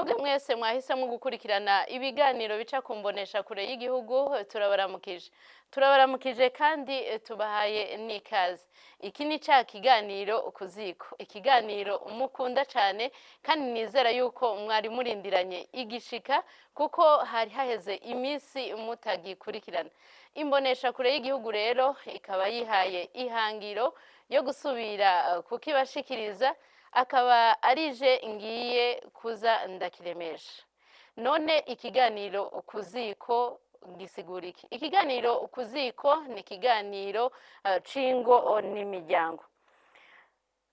Mwebwe mwese mwahisemo gukurikirana ibiganiro bica ku mbonesha kure y'igihugu, turabaramukije, turabaramukije kandi tubahaye n'ikaze. Iki ni ca kiganiro Ku Ziko, ikiganiro mukunda cyane kandi nizera yuko mwari murindiranye igishika, kuko hari haheze iminsi mutagikurikirana. Imbonesha kure y'igihugu rero ikaba yihaye ihangiro yo gusubira kukibashikiriza, akaba arije ngiye kuza ndakiremesha. None ikiganiro Ku Ziko gisigura iki? Ikiganiro Ku Ziko ni ikiganiro c'ingo n'imiryango.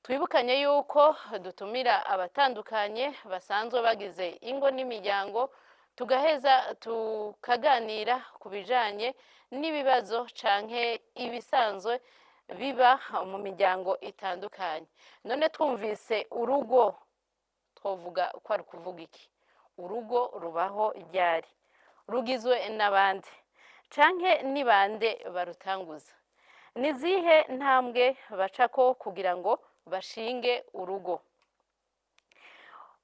Twibukanye yuko dutumira abatandukanye basanzwe bagize ingo n'imiryango, tugaheza tukaganira ku bijanye n'ibibazo canke ibisanzwe biba mu miryango itandukanye. None twumvise urugo, twovuga ko ari ukuvuga iki? Urugo rubaho ryari? Rugizwe n'abandi canke ni bande barutanguza? Ni zihe ntambwe bacako kugira ngo bashinge urugo?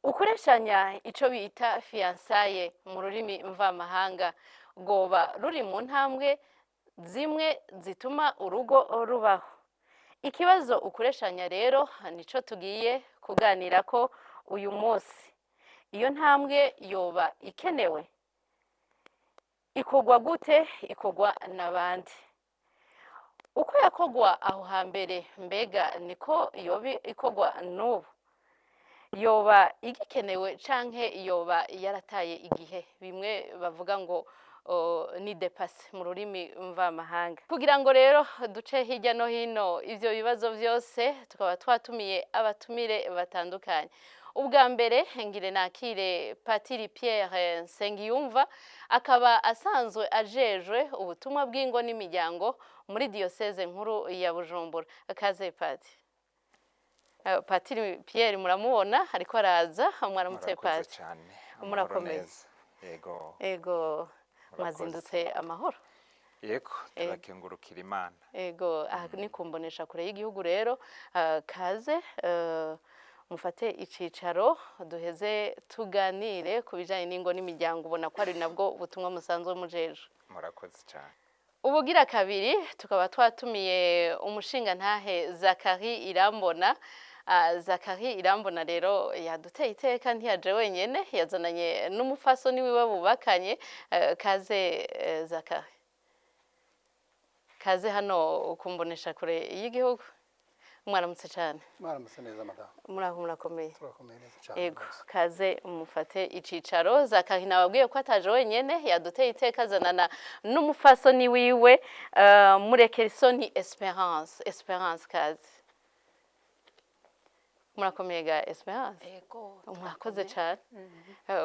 Ukoreshanya, ico bita fiançailles mu rurimi mvamahanga, rwoba ruri mu ntambwe zimwe zituma urugo rubaho? Ikibazo ukoreshanya rero nico tugiye kuganirako uyu munsi. Iyo ntambwe yoba ikenewe? Ikorwa gute? Ikorwa n'abandi? Uko yakorwa aho hambere, mbega niko yoba ikorwa n'ubu? Yoba igikenewe canke yoba yarataye igihe, bimwe bavuga ngo ni dépassé mu rurimi mvamahanga? Kugira ngo rero duce hirya no hino ivyo bibazo vyose, tukaba twatumiye abatumire batandukanye. Ubwa mbere ngire nakire Patiri Pierre Nsengiyumva, akaba asanzwe ajejwe ubutumwa bw'ingo n'imiryango muri diyoseze nkuru ya Bujumbura. Kaze, Pati. Patiri Pierre muramubona ariko araza. Mwaramutse? Murakoze. Pati. Cyane, amahoro. Murakomeye? Neza, yego. Ego. Murakoze. Mwazindutse amahoro? Yego, turakengurukira Imana. Ego, aha ni kumbonesha kure y'igihugu rero. Kaze mufate icicaro, duheze tuganire ku bijanye n'ingo n'imiryango, ubona ko ari nabwo butumwa musanzwe mujejwe. Murakoze cyane. Ubugira kabiri tukaba twatumiye umushingantahe Zakari Irambona. Zakari Irambona rero yaduteye iteka, ntiyaje wenyene, yazananye n'umupfasoni wiwe bubakanye. Kaze Zakari, kaze hano kumbonesha kure y'igihugu. Mwaramutse cyane. Mwaramutse neza, madamu. Muraho, murakomeye? Turakomeye neza cyane. Ego. Rwose. Kaze mufate icicaro. Zakari nababwiye ko ataje wenyene, yaduteye iteka azanana n'umupfasoni wiwe Murekerisoni Esperance. Esperance, kaze. Murakomeye ga Esperance? Ego. Mwakoze cyane.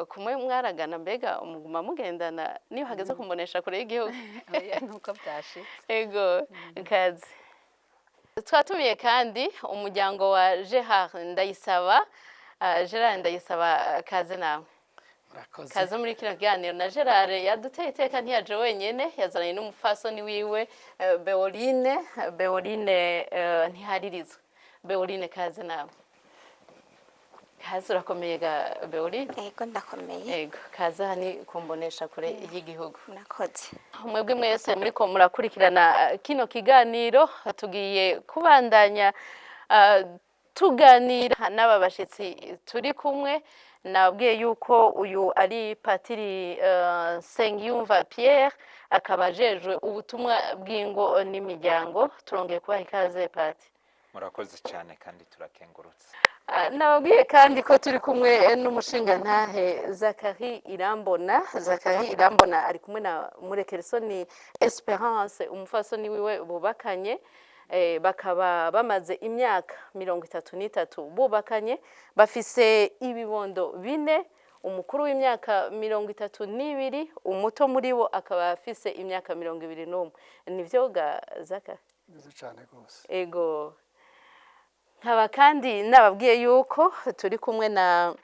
Kumwe mwaragana, mbega muguma mugendana niyo hageze kumbonesha kure y'igihugu? Oya, nuko byashitse. Ego, kaze. Twatumiye kandi umuryango wa Gerard Ndayisaba. Gerard Ndayisaba, kaze nawe. Murakoze. Kaze muri kino kiganiro. Na Gerard yaduteye iteka, ntiyaje wenyene, yazananye n'umupfasoni wiwe Beoline. Beoline Ntiharirizwa. Beoline, kaze nawe, kaze. Urakomeye ga Beoline? Ego, ndakomeye. Ego, kaze aha ni kumbonesha kure y'igihugu. Murakoze. Mwebwe mwese muriko murakurikirana kino kiganiro, tugiye kubandanya tuganira n'aba bashitsi turi kumwe. Nabwiye yuko uyu ari Patiri Nsengiyumva Pierre, akaba ajejwe ubutumwa bw'ingo n'imiryango. Turongeye kubaha ikaze, Pati. Murakoze cyane kandi turakengurutse. Nababwiye kandi ko turi kumwe n'umushingantahe Zakari Irambona. Zakari Irambona ari kumwe na Murekerisoni Esperance, umupfasoni wiwe bubakanye. Bakaba bamaze imyaka 33 bubakanye, bafise ibibondo bine: umukuru w'imyaka 32, umuto muri bo akaba afise imyaka 21. Nivyo ga Zakari? Neza cyane rwose. Ego. Nkaba kandi nababwiye yuko turi kumwe na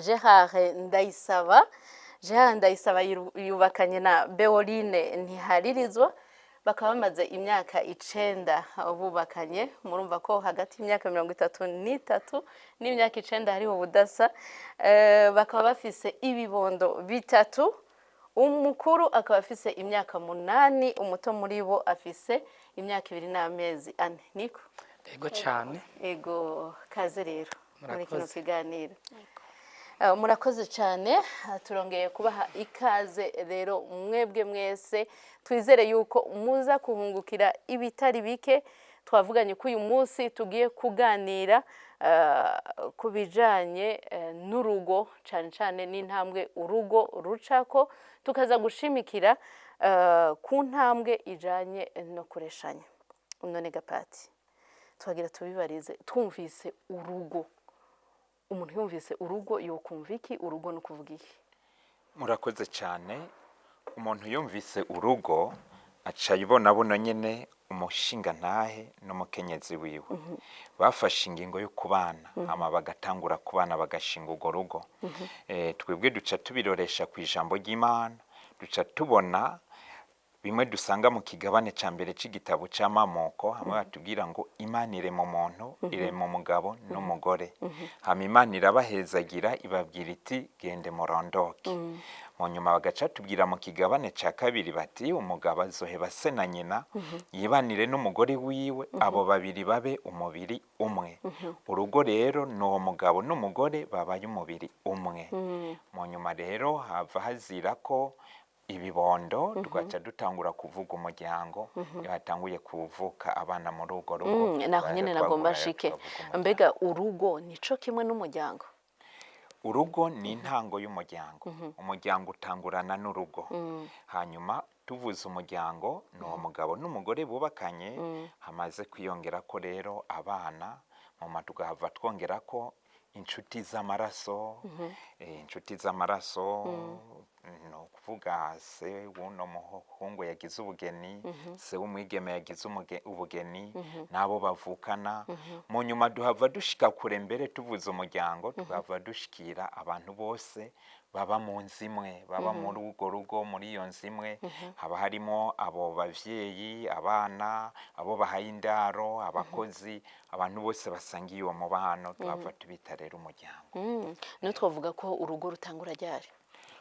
Gerard Ndayisaba. Gerard Ndayisaba yubakanye na Beoline Ntiharirizwa. Bakaba bamaze imyaka 9 bubakanye. Murumva ko hagati y'imyaka 33 n'imyaka 9 hariho ubudasa. Bakaba bafise ibibondo bitatu, umukuru akaba afise imyaka 8, umuto muri bo afise imyaka 2 n'amezi 4, niko? Yego cyane. Ego, kaze rero muri kino Murakoze. kiganiro. Murakoze cyane. Turongeye kubaha ikaze rero mwebwe mwese. Twizere yuko muza kuhungukira ibitari bike. Twavuganye ko uyu munsi tugiye kuganira ku bijanye n'urugo, cyane cyane n'intambwe urugo rucako, tukaza gushimikira ku ntambwe ijanye no kureshanya. None gapati, twagira tubibarize: twumvise urugo, umuntu yumvise urugo yokumva iki? Urugo ni ukuvuga iki? Murakoze cyane. Umuntu yumvise urugo aca ibona buno nyene umushingantahe n'umukenyezi wiwe bafashe ingingo yo kubana, hama bagatangura kubana, bagashinga urwo rugo. Twebwe duca tubiroresha ku ijambo ry'Imana, duca tubona bimwe dusanga mu kigabane ca mbere c'igitabo c'Amamoko, hamwe batubwira ngo Imana irema umuntu, irema umugabo n'umugore, hama Imana irabahezagira, ibabwira iti: "Gende murondoke." Mu nyuma bagaca tubwira mu kigabane ca kabiri bati: "Umugabo azoheba se na nyina, yibanire n'umugore wiwe, abo babiri babe umubiri umwe." Urugo rero ni uwo mugabo n'umugore babaye umubiri umwe. Mu nyuma rero hava hazira ko ibibondo, tugaca dutangura kuvuga umuryango iyo hatanguye kuvuka abana muri urwo rugo. Naho nyene Twagura nagomba rero nshike. tukavuga umuryango. Mbega urugo nico kimwe n'umuryango? Urugo ni intango y'umuryango. Umuryango utangurana n'urugo. Hanyuma tuvuze umuryango, ni uwo mugabo n'umugore bubakanye, hamaze kwiyongera ko rero abana, muma tugahava twongera ko inshuti z'amaraso. Inshuti z'amaraso ni ukuvuga se w'uno muhungu yagize ubugeni, se w'umwigeme yagize ubugeni, n'abo bavukana. Mu nyuma duhava dushika kure mbere, tuvuze umuryango tugahava dushikira abantu bose baba mu nzu imwe, baba muri urwo rugo. Muri iyo nzu imwe haba harimo abo bavyeyi, abana, abo bahaye indaro, abakozi, abantu bose basangiye uwo mubano tuhava tubita rero umuryango. Niyo twavuga ko urugo rutangura ryari?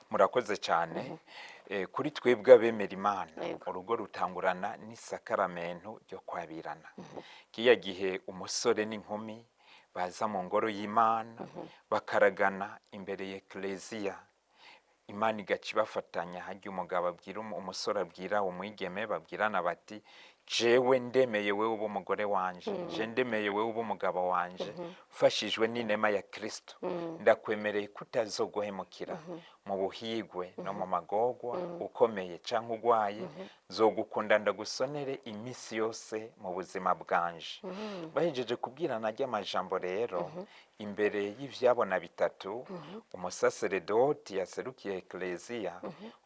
Murakoze cyane. Kuri twebwe abemera Imana, urugo rutangurana n'isakaramentu ryo kwabirana, kiya gihe umusore n'inkumi baza mu ngoro y'Imana, bakaragana imbere ya Ekleziya, Imana igaca ibafatanya. Harya umugabo abwira umusore abwira umwigeme, babwirana bati: "Jewe ndemeye wewe uba umugore wanje, je ndemeye wewe uba umugabo wanje, mfashijwe n'inema ya Kristo ndakwemereye kutazoguhemukira mu buhigwe no mu magorwa, ukomeye canke ugwaye, nzogukunda ndagusonere iminsi yose mu buzima bwanje." Bahejeje kubwirana ry'amajambo rero imbere y'ivyabona bitatu: umusaseredoti yaserukiye Ekleziya,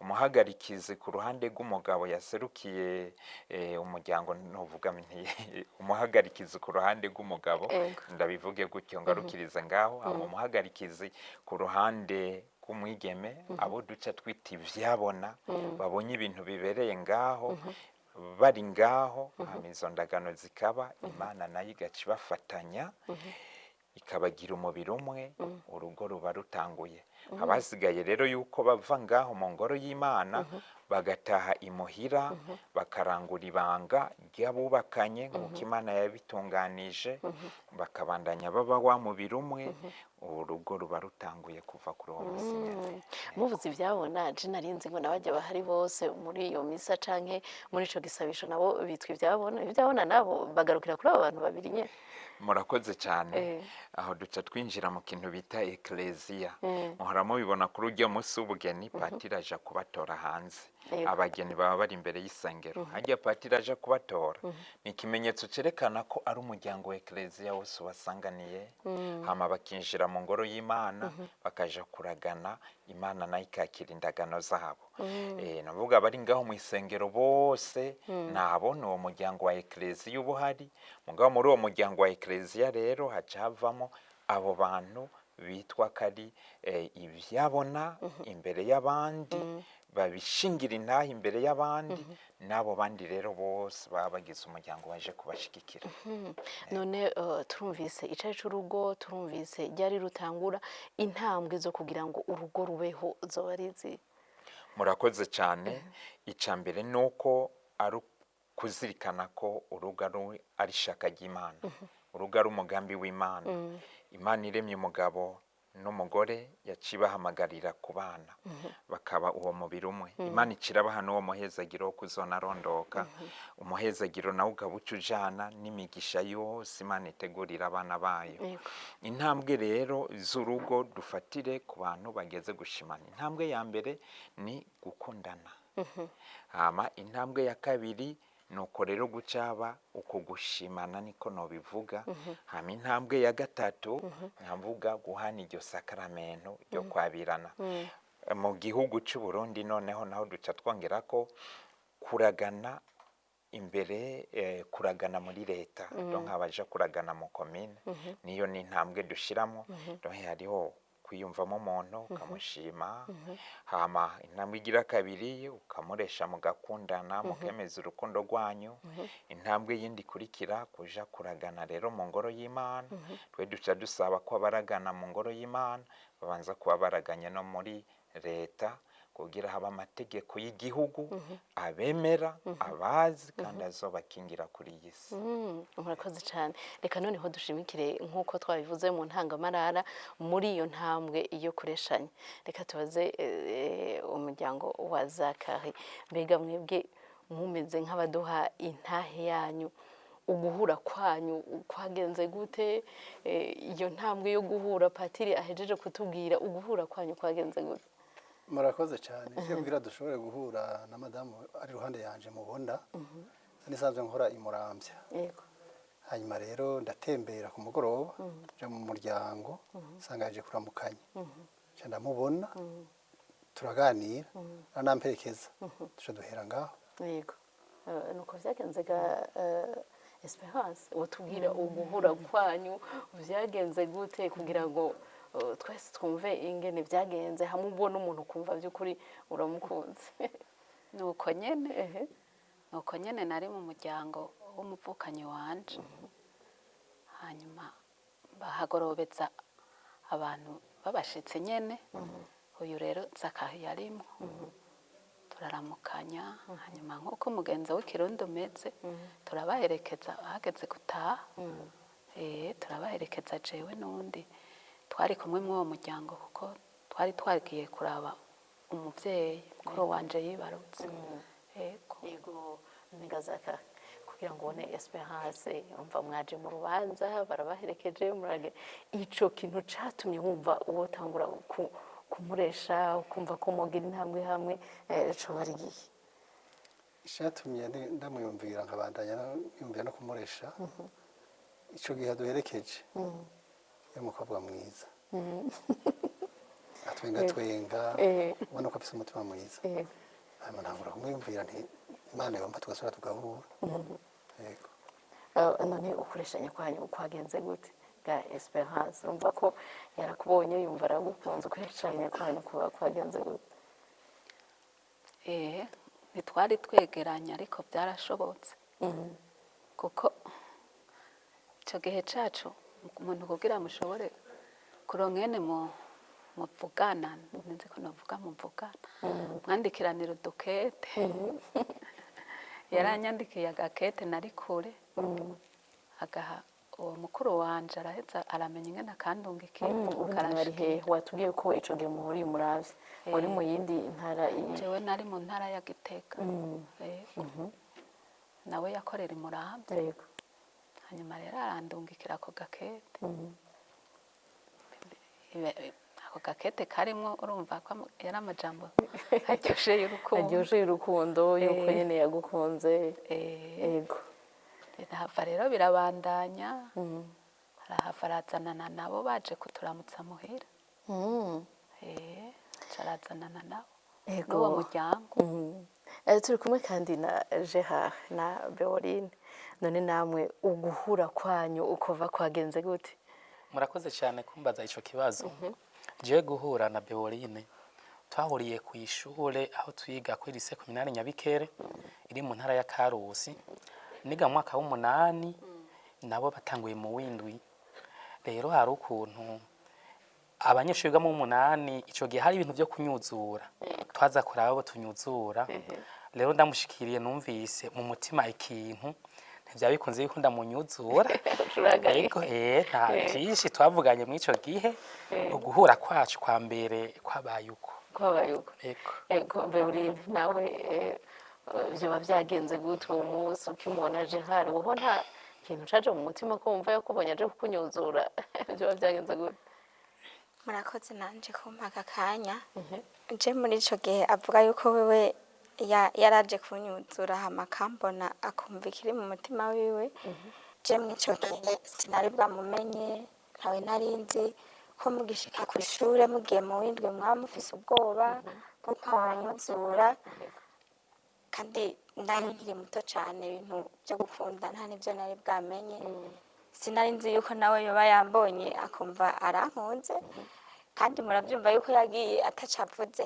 umuhagarikizi ku ruhande rw'umugabo yaserukiye umuryango, novuga nti umuhagarikizi ku ruhande rw'umugabo, ndabivuge gutyo ngarukirize ngaho, hama umuhagarikizi ku ruhande rw'umwigeme, abo duca twita ivyabona, babonye ibintu bibereye ngaho, bari ngaho, hama izo ndagano zikaba, Imana nayo igaca ibafatanya, ikabagira umubiri umwe. Urugo ruba rutanguye. Abasigaye rero yuko bava ngaho mu ngoro y'Imana, bagataha imuhira, bakarangura ibanga ry'abubakanye nk'uko Imana yabitunganije, bakabandanya baba wa mubiri umwe. Urugo ruba rutanguye kuva kuri uwo musi nyene. Muvuze ibyabona, je narinzi ngo nabajya bahari bose muri iyo misa canke muri ico gisabisho nabo bitwa ibyabona. Ibyabona nabo bagarukira kuri abo bantu babiri nyene? Murakoze cyane. Aho duca twinjira mu kintu bita ekleziya. Muhora mubibona kuri ujya munsi w'ubugeni, patiri aja kubatora hanze. Abageni baba bari imbere y'isengero, hajya patiri aja kubatora, ni ikimenyetso cyerekana ko ari umuryango wa ekleziya wose ubasanganiye, hama bakinjira mu ngoro y'Imana, bakaja kuragana, Imana nayo ikakira indagano zabo. Navuga abari ngaho mu isengero bose nabo ni uwo muryango wa ekleziya uba uhari. Mugabo muri uwo muryango wa ekleziya rero haca havamo abo bantu. Bitwa kari ivyabona imbere y'abandi, babishingira intahe imbere y'abandi, n'abo bandi rero bose baba bagize umuryango baje kubashigikira. None turumvise icari c'urugo, turumvise ryari rutangura. Intambwe zo kugira ngo urugo rubeho zoba ari izihe? Murakoze cyane. Icya mbere ni uko ari kuzirikana ko urugo ari ishaka ry'Imana, urugo ari umugambi w'Imana. Imana iremye umugabo n'umugore, yaciye ibahamagarira kubana, bakaba uwo mubiri umwe. Imana ikirabaha n'uwo muhezagiro wo kuzonarondoka. Umuhezagiro nawe ukaba uca ujana n'imigisha yose Imana itegurira abana bayo. Intambwe rero z'urugo, dufatire ku bantu bageze gushimana, intambwe ya mbere ni gukundana. Hama intambwe ya kabiri ni uko rero gucaba uko gushimana, niko nobivuga. Hama intambwe ya gatatu nkavuga guhana iryo sakaramento ryo kwabirana. Mu gihugu cy'u Burundi noneho naho duca twongera ko kuragana imbere, kuragana muri leta, donc abaja kuragana mu komine, niyo ni intambwe dushiramo. Donc hariho kwiyumvamo umuntu, ukamushima. Hama intambwe igira kabiri, ukamuresha, mugakundana, mukemeza urukundo rwanyu. Intambwe yindi ikurikira, kuja kuragana rero mu ngoro y'Imana. Twe duca dusaba ko abaragana mu ngoro y'Imana babanza kuba baraganye no muri leta, kugira haba amategeko y'igihugu abemera, abazi kandi azobakingira kuri iyi si. Murakoze cyane. Reka noneho dushimikire, nk'uko twabivuze mu ntangamarara, muri iyo ntambwe yo kureshanya. Reka tubaze umuryango wa Zakari, mbega mwebwe mumeze nk'abaduha intahe yanyu, uguhura kwanyu kwagenze gute? Iyo ntambwe yo guhura patiri ahejeje kutubwira, uguhura kwanyu kwagenze gute? Murakoze cyane. Icyo kugira dushobore guhura na madamu ari iruhande yanje mubona, nisanzwe nkora imuramvya. Hanyuma rero ndatembera ku mugoroba, nja mu muryango, nsanga yaje kuramukanya, nca ndamubona, turaganira, aranamperekeza, duca duhera ngaho. Yego. Nuko vyagenze ga Esperance, utubwira uguhura kwanyu vyagenze gute, kugira ngo twese twumve ingene vyagenze, hamwe ubona umuntu ukumva by'ukuri uramukunze? Nuko nyene. Nuko nyene, nari mu muryango w'umuvukanyi wanje, hanyuma bahagorobeza abantu babashitsi nyene. Uyu rero Zakahi yarimwo, turaramukanya, hanyuma nk'uko umugenzo w'ikirundi umeze, turabaherekeza hageze gutaha. Turabaherekeza jewe n'undi twari kumwe muri uwo muryango, kuko twari twagiye kuraba umuvyeyi mukuru wanje yibarutse. Yego. Yego. Nigazaka kugira ngo ubone Esperance, umva mwaje mu rubanza, barabaherekeje, murage, ico kintu catumye wumva wotangura kumuresha, ukumva ko mugira intambwe hamwe, coba ari igihe? Icyatumye ndamwiyumvira, nkabandanya niyumvira no kumuresha, ico gihe aduherekeje yari umukobwa mwiza, atwenga twenga, ubona ko afise umutima mwiza. Hanyuma ntangura kumwiyumvira nti Imana yompa tugasubira tugahura. Yego. None ukureshanya kwanyu kwagenze gute ga Esperance? Urumva ko yarakubonye, yumva aragukunze. Ukureshanya kwanyu kuba kwagenze gute? Ntitwari twegeranye, ariko byarashobotse, kuko icyo gihe cacu umuntu kugira mushobore kuronkene mu muvugana, nzi ko navuga muvugana, mwandikiranira udukete. Yaranyandikiye agakete, nari kure, agaha uwo mukuru wanje, araheza aramenya ingene akandungikira. Ubundi mwari hehe? Watubwiye ko ico gihe muhuriye umuravye, wari mu yindi ntara Jewe nari mu ntara ya Gitega. Yego. Nawe yakorera i Muramvya. Hanyuma rero arandungikira ako gakete. Ako gakete karimwo, urumva ko yari amajambo aryoshe y'urukundo. Aryoshe y'urukundo, yuko nyene yagukunze. Yego. Birahava rero birabandanya, arahava arazanana nabo baje kuturamutsa muhira. Aca arazanana nabo n'uwo muryango. Turi kumwe kandi na Gerard na Beorine. None namwe uguhura kwanyu ukova kwagenze gute? Murakoze cyane kumbaza ico kibazo. Jewe guhura na Beorine, twahuriye ku ishure aho twiga kuri lycée communale Nyabikere iri mu ntara ya Karusi. Niga mu mwaka w'umunani, nabo batanguye mu w'indwi. Rero hari ukuntu abanyeshuri biga mu w'umunani, ico gihe hari ibintu vyo kunyuzura, twaza kuraba abo tunyuzura. Rero ndamushikiriye, numvise mu mutima ikintu, ntivyaba bikunze yuko ndamunyuzura. Uragaye. Ego, nta byinshi twavuganye muri ico gihe. Uguhura kwacu kwa mbere kwabaye uko. Kwabaye uko. Ego. Ego, Beorine, nawe vyoba vyagenze gute uwo munsi ukimubona Gerard? Woho nta kintu caje mu mutima ko wumva yakubonye aje kukunyuzura? Vyoba vyagenze gute? Murakoze nanje kumpa aka kanya. Je muri ico gihe avuga yuko wewe yaraje kunyuzura, hama akambona, akumva ikiri mu mutima wiwe, je muri ico gihe sinari bwamumenye, ntawe nari nzi. Ko mugishika ku ishure, mugiye mu windwi, mwaba mufise ubwoba bw'uko wanyuzura, kandi nari nkiri muto cane, ibintu byo gukunda nta nivyo nari bwamenye. Sinari nzi yuko nawe yoba yambonye akumva arankunze, kandi murabyumva yuko yagiye atacavuze.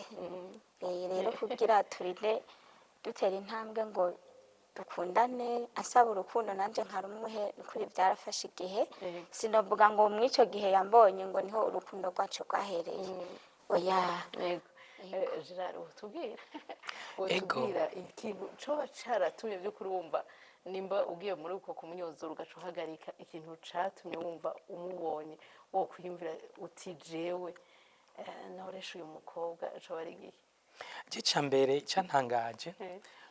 Rero kugira turinde dutera intambwe ngo dukundane, asaba urukundo nanje nkarumuhe, nukuri byarafashe igihe. Sinovuga ngo mw'ico gihe yambonye ngo niho urukundo rwacu rwahereye, oya. Yego. Gerard, utubwira Ego. utubwira ikintu coba caratumye by'ukuri wumva nimba ugiye muri uko kumyuzura ugaca uhagarika, ikintu catumye wumva umubonye wo kwiyumvira uti jewe noresha uyu mukobwa, coba ari igihe? Ica mbere cyantangaje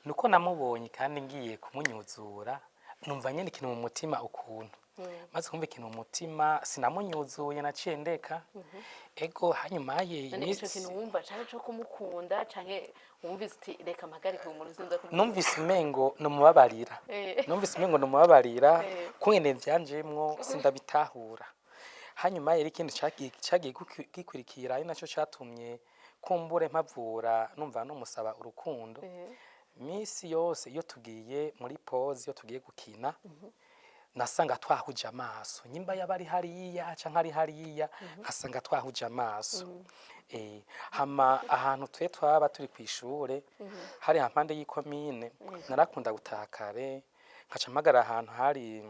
nuko namubonye kandi ngiye kumunyuzura, numva nyene ikintu mu mutima ukuntu. Maze kumva ikintu mu mutima, sinamunyuzuye, naciye ndeka. Ego, hanyuma ye None ico iminsi kintu wumva cari co kumukunda, canke wumvise uti reka mpagarike uyu muntu, sinza kumukunda? Numvise umengo numubabarira. Numvise umengo numubabarira. Kungene vyanjemwo sindabitahura. Hanyuma rero ikindi cagiye gikurikira, ari naco catumye kumbure mpavura numva numusaba urukundo, misi yose iyo tugiye muri pause, iyo tugiye gukina, nasanga twahuje amaso. Nyimba yaba ari hariya canke ari hariya, nkasanga twahuje amaso. Hama ahantu twe twaba turi kw'ishure hari hampande y'ikomine, narakunda gutaha kare, nkaca mpagara ahantu hari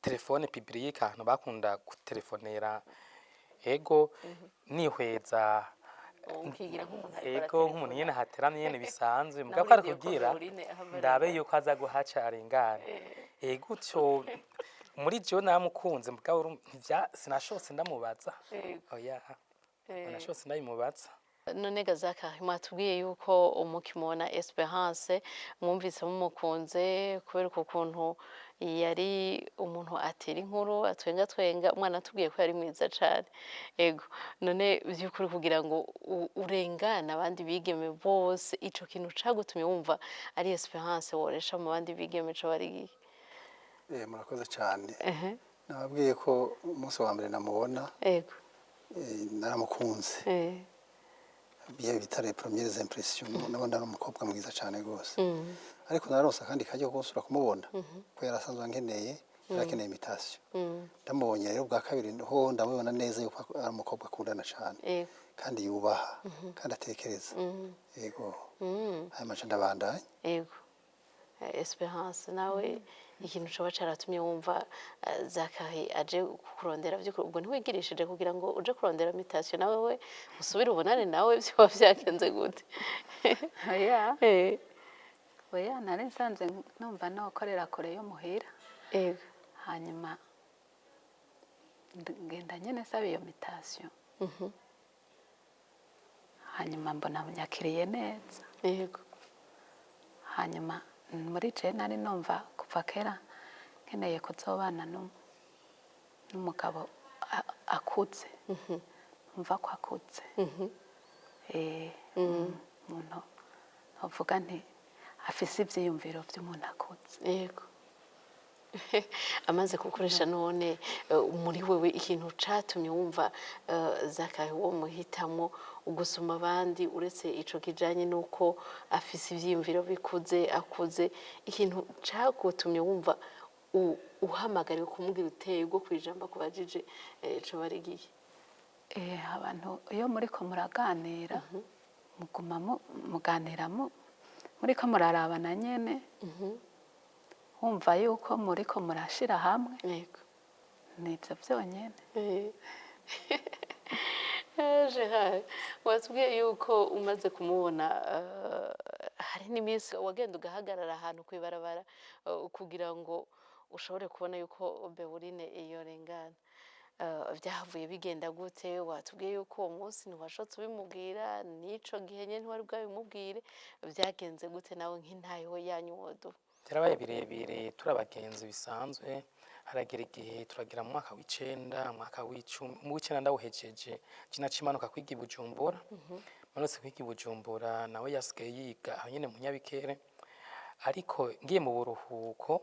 téléphone publique, ahantu bakunda gutelefonera. Ego, nihweza. Ukigira nk'umuntu ariko Ego, nk'umuntu nyene hateramye nyene bisanzwe, mugabo Naho ko ari urindiye ko kugira Caroline ahava ndabe arengana. yuko aza guhaca arengane. Gutyo muri jewe namukunze, mugabo sinashotse ndamubaza. Oya, nashotse ndabimubaza. None Gazaka, mwatubwiye yuko umukimubona Esperance mwumvise mumukunze kubera uko kuntu yari umuntu atera inkuru, atwenga twenga, umwana atubwiye ko yari mwiza cane. Ego, none vy'ukuri kugira ngo urengane abandi bigeme bose, ico kintu cagutumye wumva ari Esperance woresha mu bandi bigeme co bari igihe? Murakoze cyane. Nababwiye ko umunsi wa mbere namubona, naramukunze. Biye bita les premières impressions. Nabona ari umukobwa mwiza cyane rwose, ariko naronse akandi kajya ko gusubira kumubona ko yari asanzwe ankeneye, yari akeneye imitation. Ndamubonye rero bwa kabiri ho, ndamubona neza yuko ari umukobwa akundana cyane, kandi yubaha, kandi atekereza. Yego, hanyuma nca ndabandanya. Ego. Esperance, nawe ikintu coba caratumye wumva Zakari aje kukurondera vy'ukuri, ubwo ntiwigirishije kugira ngo uje kurondera mutation, nawe we usubire ubonane nawe, vyoba vyagenze gute? Oya. Oya, nari nsanzwe numva nokorera kure yo muhira. Hanyuma ngenda nyene nsaba iyo mutation, hanyuma mbona nyakiriye neza. Hanyuma muri je nari numva kuva kera nkeneye kuzobana n'umugabo akuze, numva ko akuze. Umuntu novuga nti afise ivyiyumviro vy'umuntu akuze. Yego. Amaze kugukoresha none, muri wewe ikintu catumye wumva Zakari wo muhitamo ugusuma abandi, uretse ico kijanye nuko afise ivyiyumviro bikuze, akuze, ikintu cagutumye wumva Uhamagariwe kumubwira uteye ubwo kwijamba kubajije, coba ari igihe? Abantu iyo muriko muraganira, muguma muganira muriko murarabana nyene, wumva yuko muriko murashira hamwe. Nivyo vyonyene. Gerard, watubwiye yuko umaze kumubona, hari n'iminsi wagenda ugahagarara ahantu kw'ibarabara, kugira ngo ushobore kubona yuko Beurine yorengana. Vyahavuye bigenda gute? Watubwiye yuko uwo munsi ntiwashotse ubimubwira, n'ico gihe nyene ntiwari bwabimubwire. Vyagenze gute nawe nk'intahe yanyu woduha? Byarabaye birebire, turi abagenzi bisanzwe. Haragera igihe turagira mu mwaka w'icenda, mu mwaka w'icumi, mu w'icenda ndawuhejeje, je naciye manuka kwiga i Bujumbura. Manutse kwiga i Bujumbura, nawe yasigaye yiga aho nyene mu Nyabikere. Ariko ngiye mu buruhuko,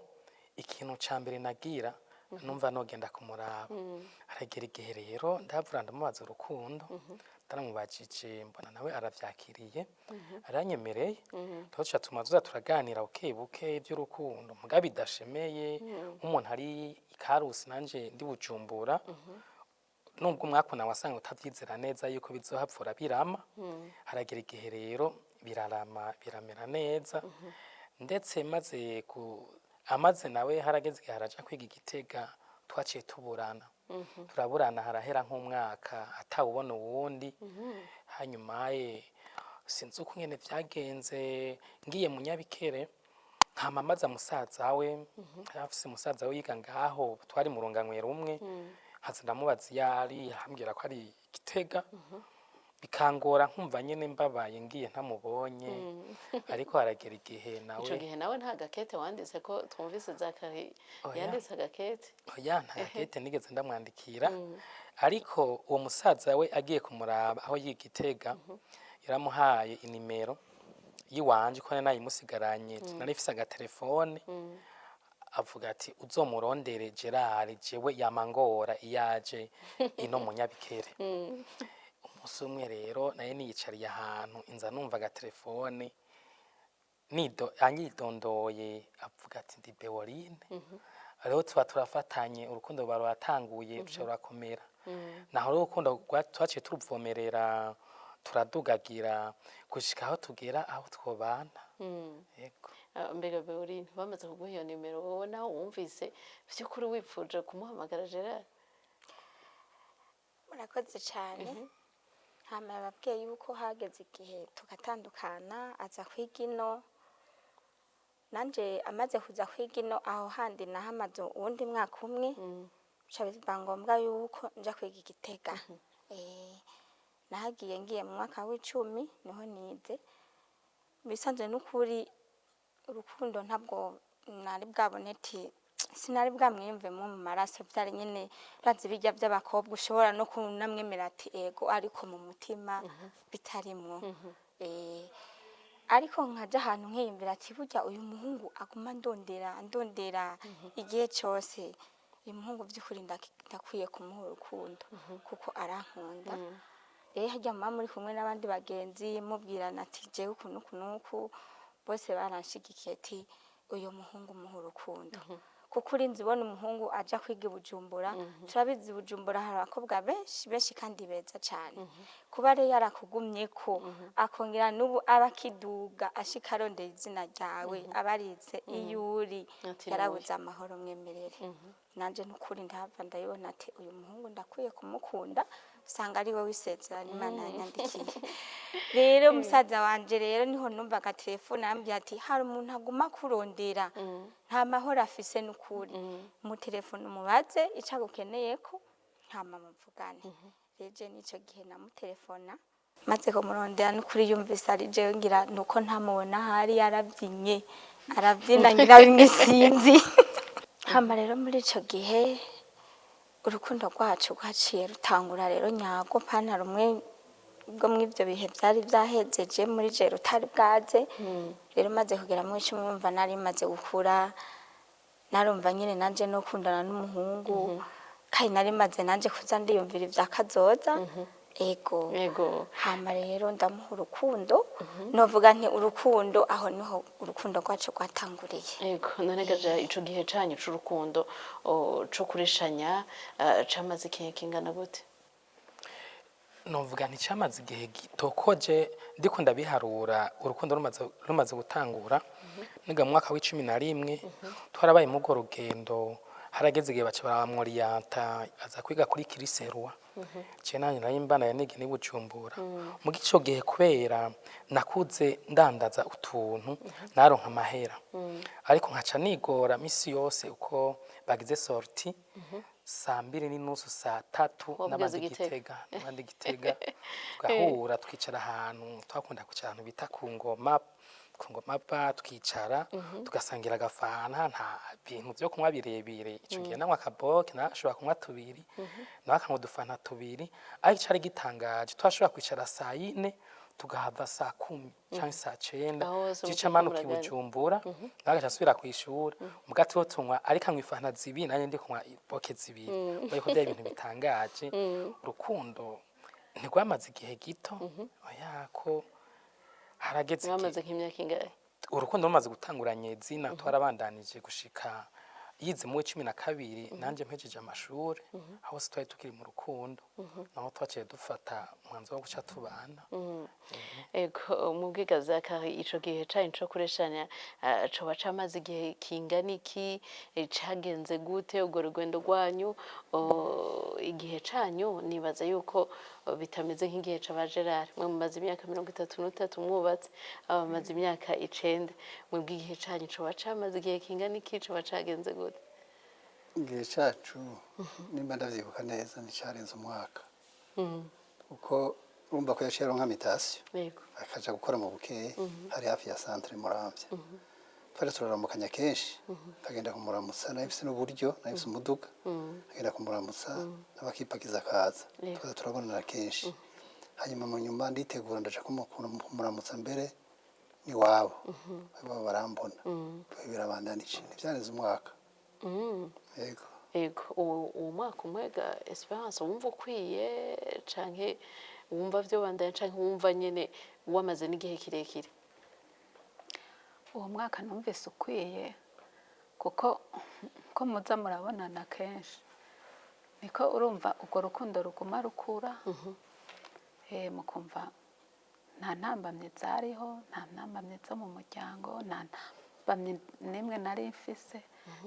ikintu ca mbere nagira numva nogenda kumuraba. Haragera igihe rero ndavura ndamubaza urukundo. Ndaramubajije, mbona nawe aravyakiriye, aranyemereye. Tuca tuma tuza turaganira buke buke iby'urukundo, muga bidashemeye, nk'umuntu ari ikarusi nanje ndi Bujumbura. Nubwo umwaka wasanga utavyizera neza yuko bizohapfura birama. Haragera igihe rero birarama, biramera neza. Ndetse maze ku amaze nawe harageze igihe haraja kwiga igitega, twaciye tuburana, turaburana, harahera nk'umwaka atawubona uwundi. Hanyuma ye sinzi uko ngene vyagenze, ngiye mu Nyabikere nkama maze musaza we, afise musaza we yiga ngaho, twari mu runganwe rumwe. Nkaza ndamubaza iyo ari, ambwira ko ari Gitega. Bikangora, nkumva nyene mbabaye ngiye ntamubonye. Ariko haragera igihe nawe Ico gihe nawe nta gakete wanditse, ko twumvise Zakari Oya. yanditse agakete? Oya, nta gakete nigeze ndamwandikira. Ariko uwo musaza we agiye kumuraba aho yiga Gitega, yaramuhaye inimero yiwanje, ko nari nayimusigaranye, nari mfise agatelefone. Avuga ati: "Uzomurondere Gerard, jewe yamangora iyo aje ino mu Nyabikere." Umunsi umwe rero naye niyicariye ahantu, inza numva agatelefone, nido anyidondoye, avuga ati: "Ndi Beorine." Rero tuba turafatanye, urukundo ruba ruratanguye, ruca rurakomera. Naho rero urukundo twaciye turuvomerera, turadugagira gushika aho tugera aho twobana. Yego. Mbega Beurine, bamaze kuguha iyo nimero, wowe nawe wumvise vy'ukuri wipfuje kumuhamagara Gerard? Murakoze cyane. Hama yababwiye yuko hageze igihe tugatandukana, aza kwiga ino. Nanje amaze kuza kwiga ino, aho handi nahamaze uwundi mwaka umwe, bica biba ngombwa yuko nja kwiga Igitega. Nahagiye ngiye mu mwaka w'icumi, niho nize. Bisanzwe n'ukuri urukundo ntabwo nari bwabone, ati sinari bwamwiyumvemo mu maraso. Byari nyine urazi bijya by'abakobwa, ushobora no kunamwemera ati ego, ariko mu mutima bitarimwo. Ariko nkaja ahantu nkiyumvira ati burya uyu muhungu aguma ndondera ndondera igihe cyose, uyu muhungu by'ukuri ndakwiye kumuha urukundo kuko arankunda. Rero harya muba muri kumwe n'abandi bagenzi, mubwirana ati jewe uku n'uku n'uku, bose baranshigikiye ati uyu muhungu muha urukundo, kuko urinze ubona umuhungu aja kwiga i Bujumbura. Turabizi, i Bujumbura hari abakobwa benshi benshi kandi beza cyane. Kuba rero yarakugumye ko akongera n'ubu aba akiduga ashika arondera izina ryawe, aba arize iyo uri, Ati yarabuze amahoro. Mwemerere nanje n'ukuri ndahava ndabibona ati uyu muhungu ndakwiye kumukunda, usanga ari we w'isezerano Imana yanyandikiye. Rero musaza wanje rero niho numvaga telefone, arambwira ati hari umuntu aguma kurondera, nta mahoro afise n'ukuri, mu telefone umubaze ico agukeneye ko hama muvugane. Rero je n'ico gihe namutelefona, maze kumurondera, n'ukuri yumvise ari jewe, ngira nuko ntamubona ahari, yarabyinye arabyina, ngira bimwe sinzi. Hama rero muri ico gihe urukundo rwacu rwaciye rutangura rero nyago, pana rumwe bwo mw'ivyo bihe vyari vyahezeje muri je rutari bwaze. Rero maze kugera mu icumi, mva nari maze gukura, narumva nyine nanje no kundana n'umuhungu, kandi nari maze nanje kuza ndiyumvira ivya kazoza. Ego. Yego. Hama rero ndamuha urukundo, novuga nti urukundo aho niho urukundo rwacu rwatanguriye. Yego, none gaja ico gihe canyu c'urukundo co kureshanya camaze igihe kingana gute? Novuga nticyamaze igihe gito, ko je ndiko ndabiharura, urukundo rumaze gutangura niga mu mwaka w'11, twarabaye muri urwo rugendo. Harageze igihe baca baramworiyanta aza kwiga kuri Kiriserwa, je nanje nari mbana yanige ni Bujumbura. Mu ico gihe, kubera nakuze ndandaza utuntu, naronka amahera, ariko nkaca nigora misi yose uko bagize sortie 2:30, 3:00, Waba n'abandi ugeze Gitega. Gitega, n'abandi Gitega, tugahura, twicara ahantu twakunda kwicara, ahantu bita ku ngoma, ku ngoma ba twicara, tugasangira agafanta, nta bintu byo kunywa birebire. Ico gihe nanywa akaboke, nawe ashobora kunywa tubiri, nawe akanywa udufanta tubiri. Ariko icari gitangaje, twashobora kwicara 4:00, tugahava 10:00 canke 9:00. Aho hose Cica muriko manuka i muraganira. Bujumbura, nawe agaca asubira kw'ishuri. Muga tuho tunywa, ariko anywa ifanta zibiri, nanjye ndi kunywa boke zibiri. Urabona ko byari ibintu bitangaje. Urukundo ntirwamaze igihe gito, oya, ko harageze igihe. Mwamaze nk'imyaka ingahe? Urukundo rumaze gutanguranye zina, twarabandanije gushika yize mu w'12, nanjye mpejeje amashuri. Aho hose twari tukiri mu rukundo, naho twaciye dufata umwanzuro wo guca tubana. Ego, mu bwiga Zakari, ico gihe canyu co kureshanya coba camaze igihe kingana iki? Cagenze gute urwo rugendo rwanyu? Igihe canyu nibaza yuko bitameze nk'igihe c'aba Gerard. Mwe mumaze imyaka 33 mwubatse, aba bamaze imyaka 9. Mwebwe igihe canyu coba camaze igihe kingana iki? Coba cagenze gute? Igihe cyacu, nimba ndavyibuka neza, nticarenze umwaka, kuko urumva ko yaciye aronka mutation, akaja gukora mu Bukeye, hari hafi ya centre Muramvya. Twari turaramukanya kenshi, nkagenda kumuramutsa, nari mfise n'uburyo, nari mfise umuduga, nkagenda kumuramutsa, n'abakipakiza akaza, tukaza turabonana kenshi. Hanyuma mu nyuma nditegura, ndaja kumuramutsa mbere n'iwabo, iwabo barambona, birabandanije, ntivyarenze umwaka. Yego. Ego, uwo mwaka umwega, Esperance, wumva ukwiye canke wumva vyobandanya, canke wumva nyene wamaze n'igihe kirekire? Uwo mwaka numvise ukwiye, kuko ko muza murabonana kenshi, niko urumva urwo rukundo ruguma rukura. Mukumva nta ntambamyi zariho, nta ntambamyi zo mu muryango, nta ntambamyi n'imwe nari mfise,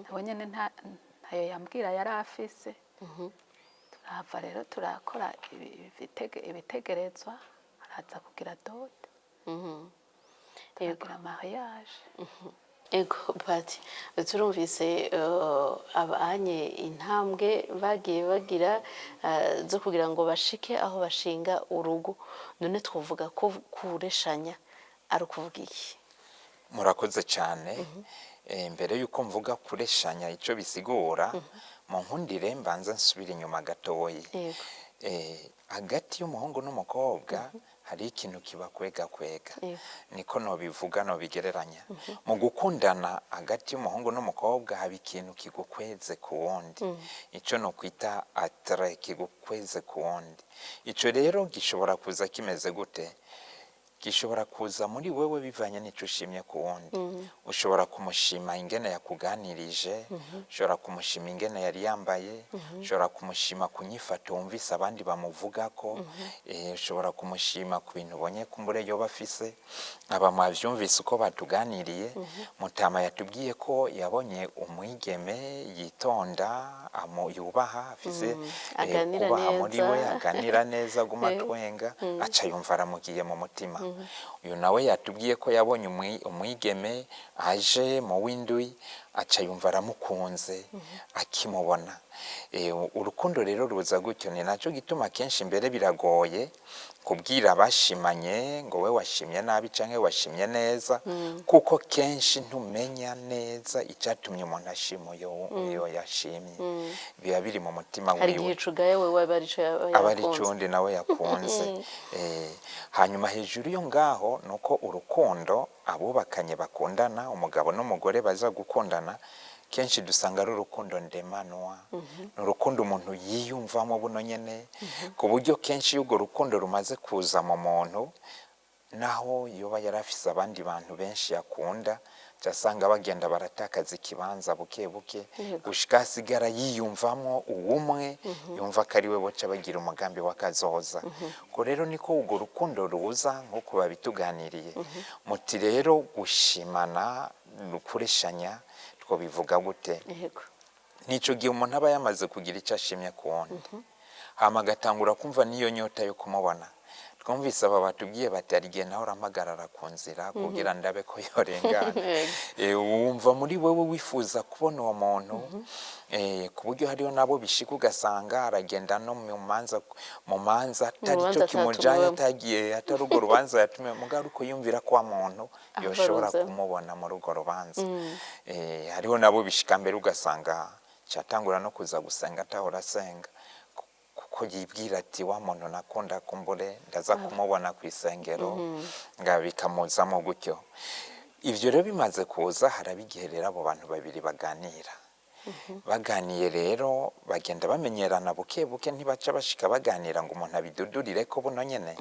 nawe nyene ntayo yambwira yari afise. Turahava rero turakora ibitegerezwa, araza kugira dote, turagira mariage. Ego Pati, turumvise abanye intambwe bagiye bagira zo kugira ngo bashike aho bashinga urugo. None twovuga ko kureshanya ari ukuvuga iki? Murakoze cyane. Mbere y'uko mvuga kureshanya icyo bisigura, mu nkundire mbanza nsubira inyuma gatoyi. Hagati y'umuhungu n'umukobwa hari ikintu kibakwega kwega, niko nobivuga, nobigereranya. Mu gukundana hagati y'umuhungu n'umukobwa haba ikintu kigukweze ku wundi, icyo nokwita attrait kigukweze ku wundi. Ico rero gishobora kuza kimeze gute? Gishobora kuza muri wewe bivanye n'icyo ushimye ku wundi. Ushobora kumushima ingene yakuganirije, ushobora kumushima ingene yari yambaye, ushobora kumushima ku nyifato wumvise abandi bamuvugako, ushobora kumushima ku bintu ubonye kumbure yoba afise. Aba mwavyumvise uko batuganiriye. Mutama yatubwiye ko yabonye umwigeme yitonda, yubaha, afise Aganira kubaha muri we, neza. aganira neza, aguma atwenga, aca yumva aramugiye mu mutima. Uyu nawe yatubwiye ko yabonye umwigeme aje mu w'indwi, aca yumva aramukunze akimubona. Urukundo rero ruza gutyo. Ni nacyo gituma kenshi mbere biragoye kubwira abashimanye ngo we washimye nabi canke washimye neza, kuko kenshi ntumenya neza icyatumye umuntu ashima uyo yashimye, biba biri mu mutima Hari wiwe. igihe cugaye wewe aba arico yaba Aba ari yakunze. icundi nawe yakunze. Hanyuma hejuru yo ngaho nuko urukundo abubakanye bakundana, umugabo n'umugore baza gukundana, Kenshi dusanga ari urukundo ndemanwa, ni urukundo umuntu yiyumvamo buno nyene, ku buryo kenshi iyo urwo rukundo rumaze kuza mu muntu, naho yoba yari afise abandi bantu benshi yakunda, asanga bagenda baratakaza ikibanza buke buke, gushika asigara yiyumvamo uwumwe, yumva ko ari we boca bagira umugambi w'akazoza. Ubwo rero niko urwo rukundo ruza, nk'uko babituganiriye. Muti rero gushimana, kureshanya, twobivuga gute? Nico gihe umuntu aba yamaze kugira icyo ashimye ku wundi, hama agatangura kumva n'iyo nyota yo kumubona. Twumvise aba batubwiye bati hari igihe nawe urampagarara ku nzira kugira ndabe ko yorengana. Wumva muri wewe wifuza kubona uwo muntu, ku buryo hariho nabo bishika ugasanga aragenda no mu manza, mu manza atari rubanza cyo kimujanye, atatumiwemo. Atagiye atari urwo rubanza yatumiwe, mugabo ariko yumvira ko wa muntu Aho yoshobora baruzemo. kumubona muri urwo rubanza. Hariho nabo bishika mbere ugasanga catangura no kuza gusenga atahora asenga, kuko yibwira ati wa muntu nakunda kumbure ndaza kumubona ku isengero, nga bikamuzamo gutyo. Ivyo rero bimaze kuza, haraba igihe rero abo bantu babiri baganira. Baganiye rero bagenda bamenyerana buke buke, ntibaca bashika baganira ngo umuntu abidudurire ko buno nyene,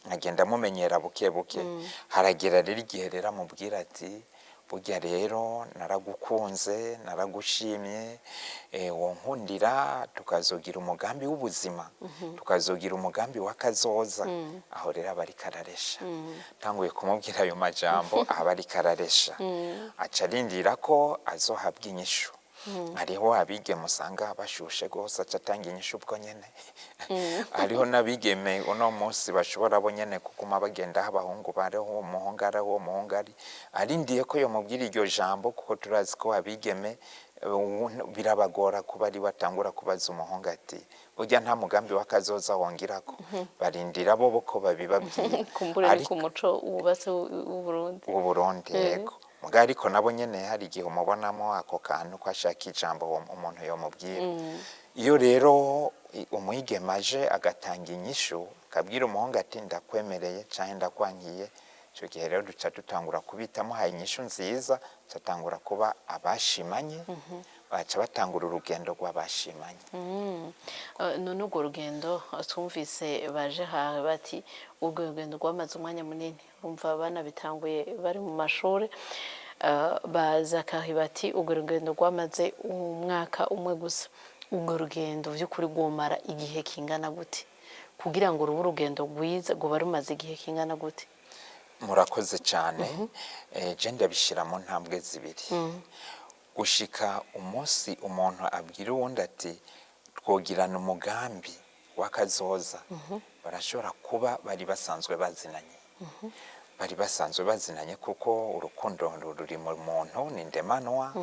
agenda amumenyera buke buke. Haragera rero igihe rero amubwira ati burya rero naragukunze, naragushimye, wonkundira tukazogira umugambi w'ubuzima, tukazogira umugambi w'akazoza. Aho rero aba ariko araresha. Tanguye kumubwira ayo majambo, aba ariko araresha, aca arindira ko azohabwa inyishu. Hariho abigeme usanga bashushe rwose, aca atanga inyishu ubwo nyene. Hariho n'abigeme uno munsi bashobora bo nyene kuguma bagenda aho abahungu bariho, umuhungu ari aho umuhungu ari, arindiye ko yomubwira iryo jambo, kuko turazi ko abigeme birabagora kuba ari batangura kubaza umuhungu ati burya nta mugambi w'akazoza wongirako. Barindira bo ko babibabwira. Kumbure ni ku muco wubatse w'Uburundi. W'Uburundi, yego. Muga ariko nabo nyene hari igihe umubonamo ako kantu ko ashaka ijambo umuntu yomubwira. Iyo rero umwigeme aje agatanga inyishu, akabwira umuhungu ati ndakwemereye canke ndakwankiye, ico gihe rero duca dutangura kubita amuhaye inyishu nziza, catangura kuba abashimanye, baca batangura urugendo rw'abashimanye. None urwo rugendo twumvise baje hawe bati urwo rugendo rwamaze umwanya munini, urumva banabitanguye bari mu mashuri, baza kahi bati urwo rugendo rwamaze umwaka umwe gusa. Urwo rugendo by'ukuri rwomara igihe kingana gute kugira ngo rube urugendo rwiza? Rwoba rumaze igihe kingana gute? Murakoze cyane. Je ndabishyira mu ntambwe zibiri. Gushika umunsi umuntu abwira uwundi ati twogirana umugambi w'akazoza, barashobora kuba bari basanzwe bazinanye, bari basanzwe bazinanye, kuko urukundo ruri mu muntu, ni ndemanwa.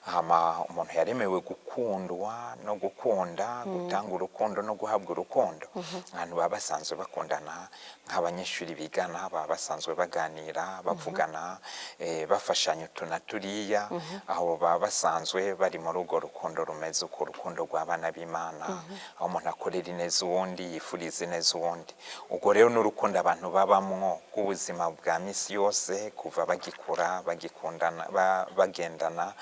Hama umuntu yaremewe gukundwa no gukunda, gutanga urukundo no guhabwa urukundo. Abantu baba basanzwe bakundana, nk'abanyeshuri bigana, baba basanzwe baganira, bavugana, bafashanya utu na turiya. Aho baba basanzwe bari muri urwo rukundo rumeze uko, urukundo rw'abana b'Imana, aho umuntu akorera ineza uwundi, yifuriza ineza uwundi. Ubwo rero n'urukundo abantu babamwo rw'ubuzima bwa misi yose, kuva bagikura, bagikundana, bagendana,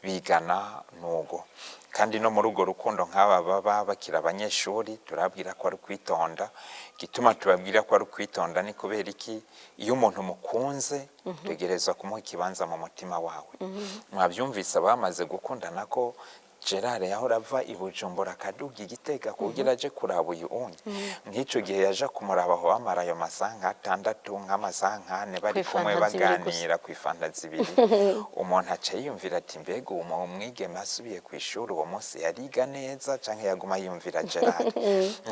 bigana nugo. Kandi no muri urwo rukundo nk'aba baba bakiri abanyeshuri, turababwira ko ari ukwitonda. Igituma tubabwira ko ari ukwitonda ni kubera iki? Iyo umuntu mukunze, utegerezwa kumuha ikibanza mu mutima wawe. Mwabyumvise abamaze gukundana ko Gerard yahora ava i Bujumbura akaduga i Gitega kugira aje kuraba uyu wundi. Nk'icyo gihe yaje kumuraba, aho bamara ayo masaha nk'atandatu, nk'amasaha nk'ane bari kumwe, Kw'ifanta zibiri gusa. baganira ku ifanta zibiri. Umuntu aca yiyumvira ati mbega uwo mwigeme asubiye ku ishuri uwo munsi yariga neza canke yaguma yiyumvira Gerard?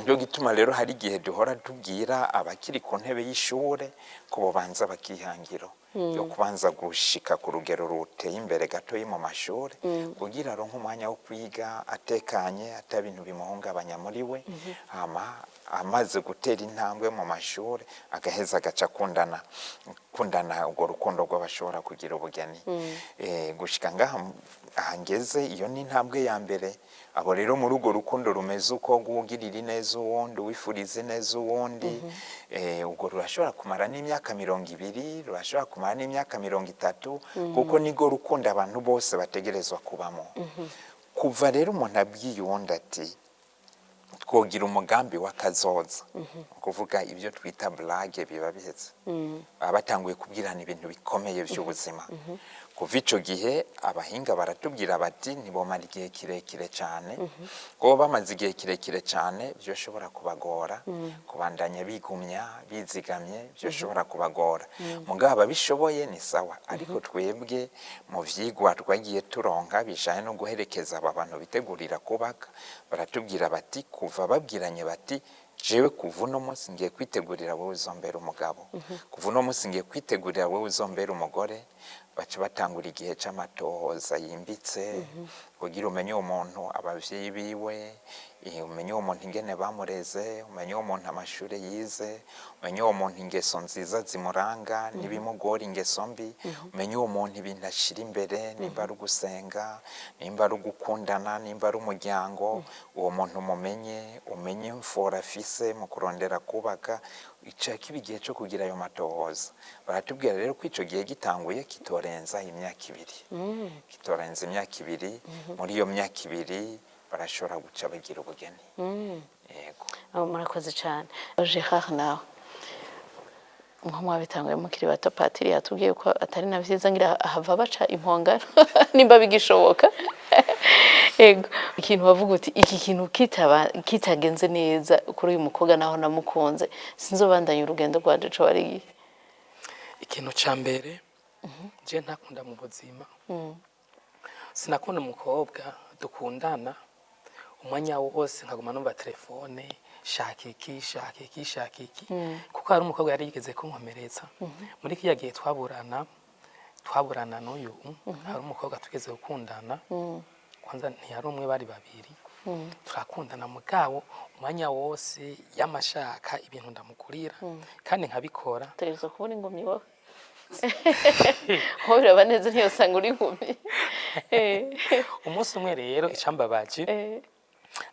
Nico gituma rero hari igihe duhora tubwira abakiri ku ntebe y'ishure ko bobanza bakihangiro yo kubanza gushika ku rugero ruteye imbere gatoyi mu mashuri, kugira aronke umwanya wo kwiga atekanye, ata bintu bimuhungabanya muri we, hama Amaze gutera intambwe mu mashuri, agaheza agaca akundana kundana urwo rukundo rw'abashobora kugira ubugeni. Gushika ngaha aha ngeze, iyo ni intambwe ya mbere. Abo rero muri urwo rukundo rumeze uko, rwugirira ineza uwundi, wifuriza ineza uwundi, urwo rurashobora kumara n'imyaka 20, rurashobora kumara n'imyaka 30, kuko nirwo rukundo abantu bose bategerezwa kubamo. Kuva rero umuntu abwiye uwundi ati twogira umugambi w'akazoza, ni ukuvuga ibyo twita blague biba biheze, baba batanguye kubwirana ibintu bikomeye by'ubuzima. Kuva ico gihe, abahinga baratubwira bati ntibomara igihe kirekire cyane, kuko bamaze igihe kirekire cyane byoshobora kubagora kubandanya bigumya bizigamye, byoshobora kubagora. Mugabo ababishoboye ni sawa. Ariko twebwe mu vyigwa twagiye turonka bijanye no guherekeza aba bantu bitegurira kubaka, baratubwira bati kuva babwiranye bati jewe kuva uno munsi ngiye kwitegurira wowe uzombera umugabo, kuva uno munsi ngiye kwitegurira wowe uzombera umugore, baca batangura igihe c'amatohoza yimbitse kugira umenye uwo muntu, abavyeyi biwe, umenye uwo muntu ingene bamureze, umenye uwo muntu amashuri yize, umenye uwo muntu ingeso nziza zimuranga n'ibimugora, ingeso mbi, umenye uwo muntu ibintu ashira imbere, nimba ari ugusenga, nimba ari ugukundana, nimba ari umuryango. Uwo muntu umumenye, umenye imfura afise mu kurondera kubaka. Ica kiba igihe cyo kugira ayo matohoza. Baratubwira rero ko ico gihe gitanguye kitorenza imyaka 2, kitorenza imyaka 2. Muri iyo myaka 2 barashobora guca bagira ubugeni. Yego. Aho murakoze cyane. Gerard, nawe nko mwabitanguye mukiri bato, patiri yatubwiye ko atari na vyiza, ngira ahava baca impongano nimba bigishoboka. Yego, ikintu bavuga uti iki kintu kitaba kitagenze neza kuri uyu mukobwa, naho namukunze sinzobandanya urugendo rwanje, co bari igihe? Ikintu ca mbere je ntakunda mu buzima, sinakunda umukobwa dukundana umwanya wose nkaguma numva telefone, shaka iki, shaka iki, shaka iki, kuko hari umukobwa yari yigeze kunkomeretsa muri kiriya gihe twaburana n'uyu. Hari umukobwa tugeze gukundana, kwanza ntiyari umwe, bari babiri. Turakundana, mugabo umwanya wose yamashaka ibintu ndamugurira kandi nkabikora. Utegerezwa kubona ingumyi wowe, wowe biraba neza ntiyosanga uri inkumi. Umunsi umwe rero icambabaje,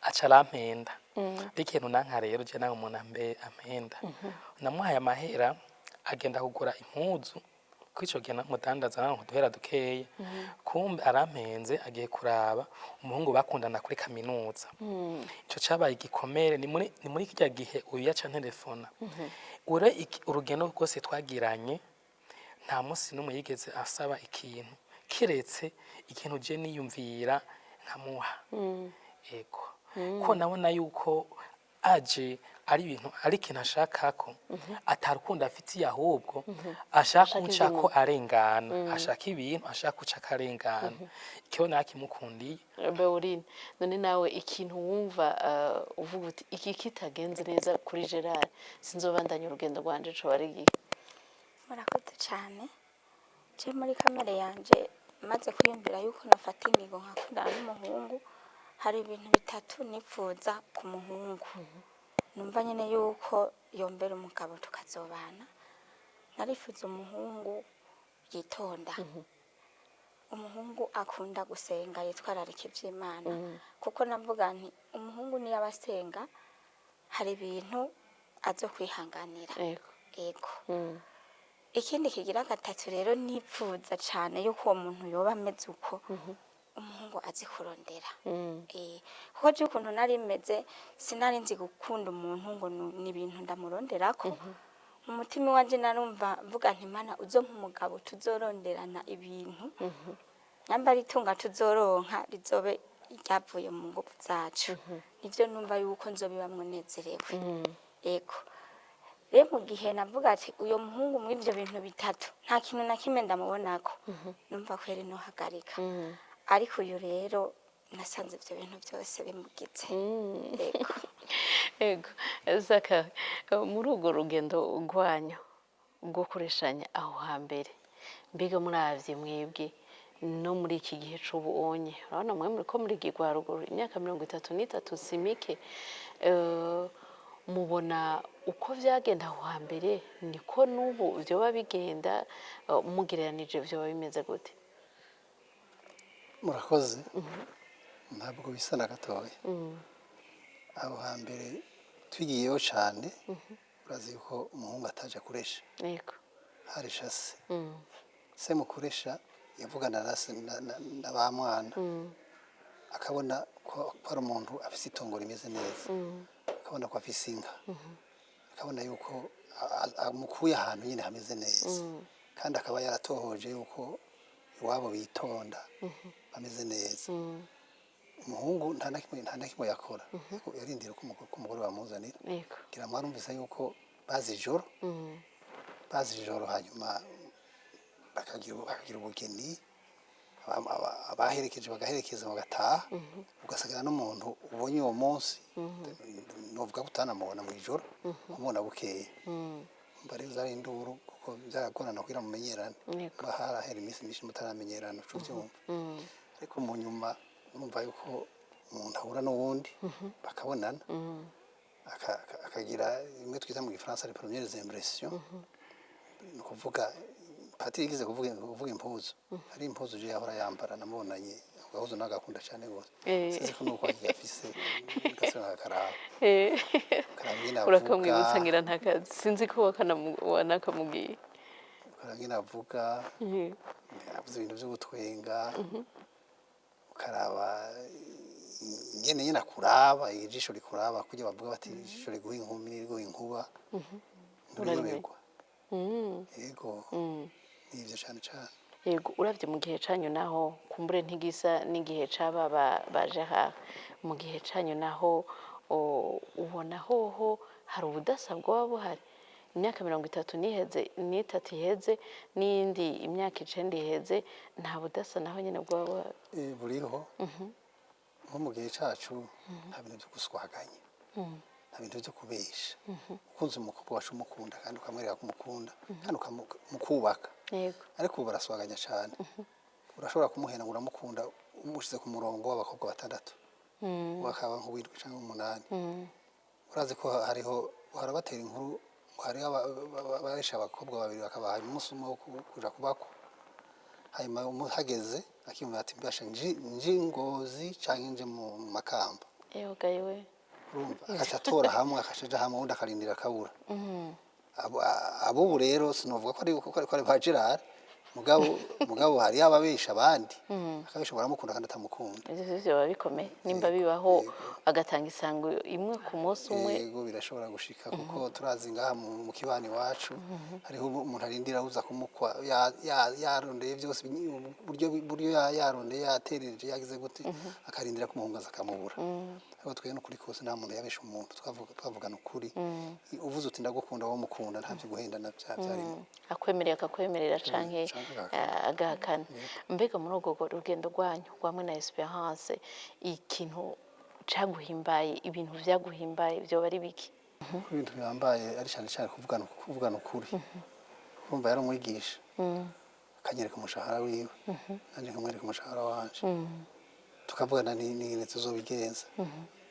aca arampenda. Ikintu nanka rero je nawe umuntu ampenda, namuhaye amahera agenda kugura impuzu, kuko ico gihe namudandaza naronka uduhera dukeya. Kumbe arampenze, agiye kuraba umuhungu bakundana kuri kaminuza. Ico cabaye igikomere. Ni muri kirya gihe uyu yaca ntelefona ure urugendo rwose twagiranye, nta munsi n'umwe yigeze asaba ikintu kiretse ikintu je niyumvira nkamuha. Ego, ko nabona yuko aje ari ibintu, ari ikintu ashaka ko atarukundo afitiye, ahubwo ashaka Ashaka kuca ko arengana, ashaka ibintu, ashaka kuca akarengana. Ikiho nakimukundiye. Beurine, none nawe ikintu wumva uvuga uti iki kitagenze neza kuri Gerard sinzobandanya urugendo rwanje, co bari igihe? Murakoze cyane. Je muri kamere yanje, maze kwiyumvira yuko nafata ingingo nkakundana n'umuhungu, hari ibintu bitatu nipfuza ku muhungu numva nyine yuko yombera umugabo tukazobana. Narifuza umuhungu yitonda, umuhungu akunda gusenga, yitwararika iby'Imana, kuko navuga nti umuhungu niyo aba asenga hari ibintu azo kwihanganira. Ego. Ikindi kigira gatatu rero nipfuza cyane yuko uwo muntu yoba ameze uko, umuhungu azi kurondera. Kuko je ukuntu nari meze, sinari nzi gukunda umuntu ngo ni ibintu ndamuronderako. Mu mutima wanje narumva mvuga nti Mana, uzompa umugabo tuzoronderana ibintu, nyamba ari itunga tuzoronka rizobe ryavuye mu ngufu zacu, nivyo numva yuko nzobibamwo nezerewe. Ego, rero mu gihe navuga ati uyo muhungu muri ibyo bintu bitatu nta kintu na kimwe ndamubonako, numva kweri nohagarika. Ariko uyu rero nasanze ibyo bintu byose bimugitse. Ego. Ego, Zaka, muri urwo rugendo rwanyu rwo kureshanya aho hambere, mbega muravye mwebwe no muri iki gihe c'ubu unye, urabona mwe muriko murigirwa haruguru, imyaka 33 si mike. Mubona uko vyagenda aho hambere niko n'ubu vyoba bigenda? Mugereranije vyoba bimeze gute? Murakoze. Ntabwo bisa na gatoya. Aho hambere tugiyeyo cyane, urazi yuko umuhungu ataje kuresha. Haresha se. Se mu kuresha yavugana na se na ba mwana, akabona ko ari umuntu afise itongo rimeze neza, akabona ko afise inka, akabona yuko amukuye ahantu nyine hameze neza, kandi akaba yaratohoje yuko iwabo bitonda, bameze neza. Umuhungu nta na kimwe yakora, yarindira ko umugore bamuzanira. Ngira mwarumvise yuko bazi ijoro, bazi ijoro, hanyuma bakagira ubugeni, abaherekeje bagaherekeza, bagataha, ugasigara n'umuntu ubonye uwo munsi. Novuga ko utanamubona mu ijoro, umubona bukeye. Umva rero zari induru, kuko byaragorana kugira mumenyerane. Kuba harahera iminsi myinshi mutaramenyerana, uca ubyumva. Ariko mu nyuma urumva yuko umuntu ahura n'uwundi bakabonana, akagira imwe twita mu Gifaransa les premières impressions. Ni ukuvuga patiri yigeze kuvuga impuzu, hari impuzu je yahora yambara namubonanye, agahuzu nagakunda cyane gose. Sinzi ko nuko agafise, gasubira nkakaraba, ukaraba ingene avuga. Urakamwibutsa, ngira ntakazi, sinzi ko wanakamubwiye. Ukaraba ingene avuga, avuze ibintu vyo gutwenga, ukaraba ingene nyene akuraba, ijisho rikuraba, kugira bavuga bati ijisho riguha inkumi n'iriguha inkuba, nturiyoberwa. Yego, nivyo cane cane. Yego, uravye mu gihe canyu naho, kumbure ntigisa n'igihe c'aba baje haha. Mu gihe canyu naho, ubona hoho hari ubudasa bwoba buhari? Imyaka 33 iheze n'iyindi imyaka 9 iheze, nta budasa naho nyene bwoba buhari? Buriho. Nko mu gihe cacu nta bintu vyo guswaganya, nta bintu vyo kubesha. Ukunze umukobwa wacu, umukunda kandi ukamwereka ko umukunda, kandi mukubaka. Ariko ubu baraswaganya cyane. Urashobora kumuhena ngo uramukunda, umushyize ku murongo w'abakobwa batandatu, bakaba nk'uwindwi cyangwa umunani. Urazi ko hariho harabatera inkuru ngo hariho abaresha abakobwa babiri, bakabaha umunsi umwe wo kuja kubakwa, hanyuma hageze akiyumva ati mbasha nji Ngozi canke nje mu Makamba. Yewe yewe! Urumva akaca atora hamwe, akaca aja hamwe, uwundi akarindira akabura. Abubu rero sinovuga ko ari ba Gerard, mugabo hariyo ababesha abandi, akabesha baramukunda kandi atamukunda. Ivyo vyo vyoba bikomeye nimba bibaho, agatanga isango imwe ku munsi umwe. Yego, birashobora gushika, kuko turazi ngaha mu kibani iwacu hariho umuntu arindira uza kumukwa, yarondeye byose, uburyo yarondeye, yatereje, yagize gute, akarindira kumuhungaza akamubura. Ariko twe n'ukuri kose nta muntu yabesha umuntu, twavugana ukuri. Uvuze uti ndagukunda, wowe mukunda, nta byo guhendana byarimo. Akwemerera akakwemerera canke Canke agahakana. Agahakana. Mbega muri urwo rugendo rwanyu rwamwe na Esperance, ikintu caguhimbaye, ibintu vyaguhimbaye vyoba ari biki? Ko ibintu bihambaye ari cyane cyane kuvugana ukuri. Urumva yari umwigisha, akanyereka umushahara wiwe, nanjye nkamwereka umushahara wanje, tukavugana n'ingene tuzobigenza,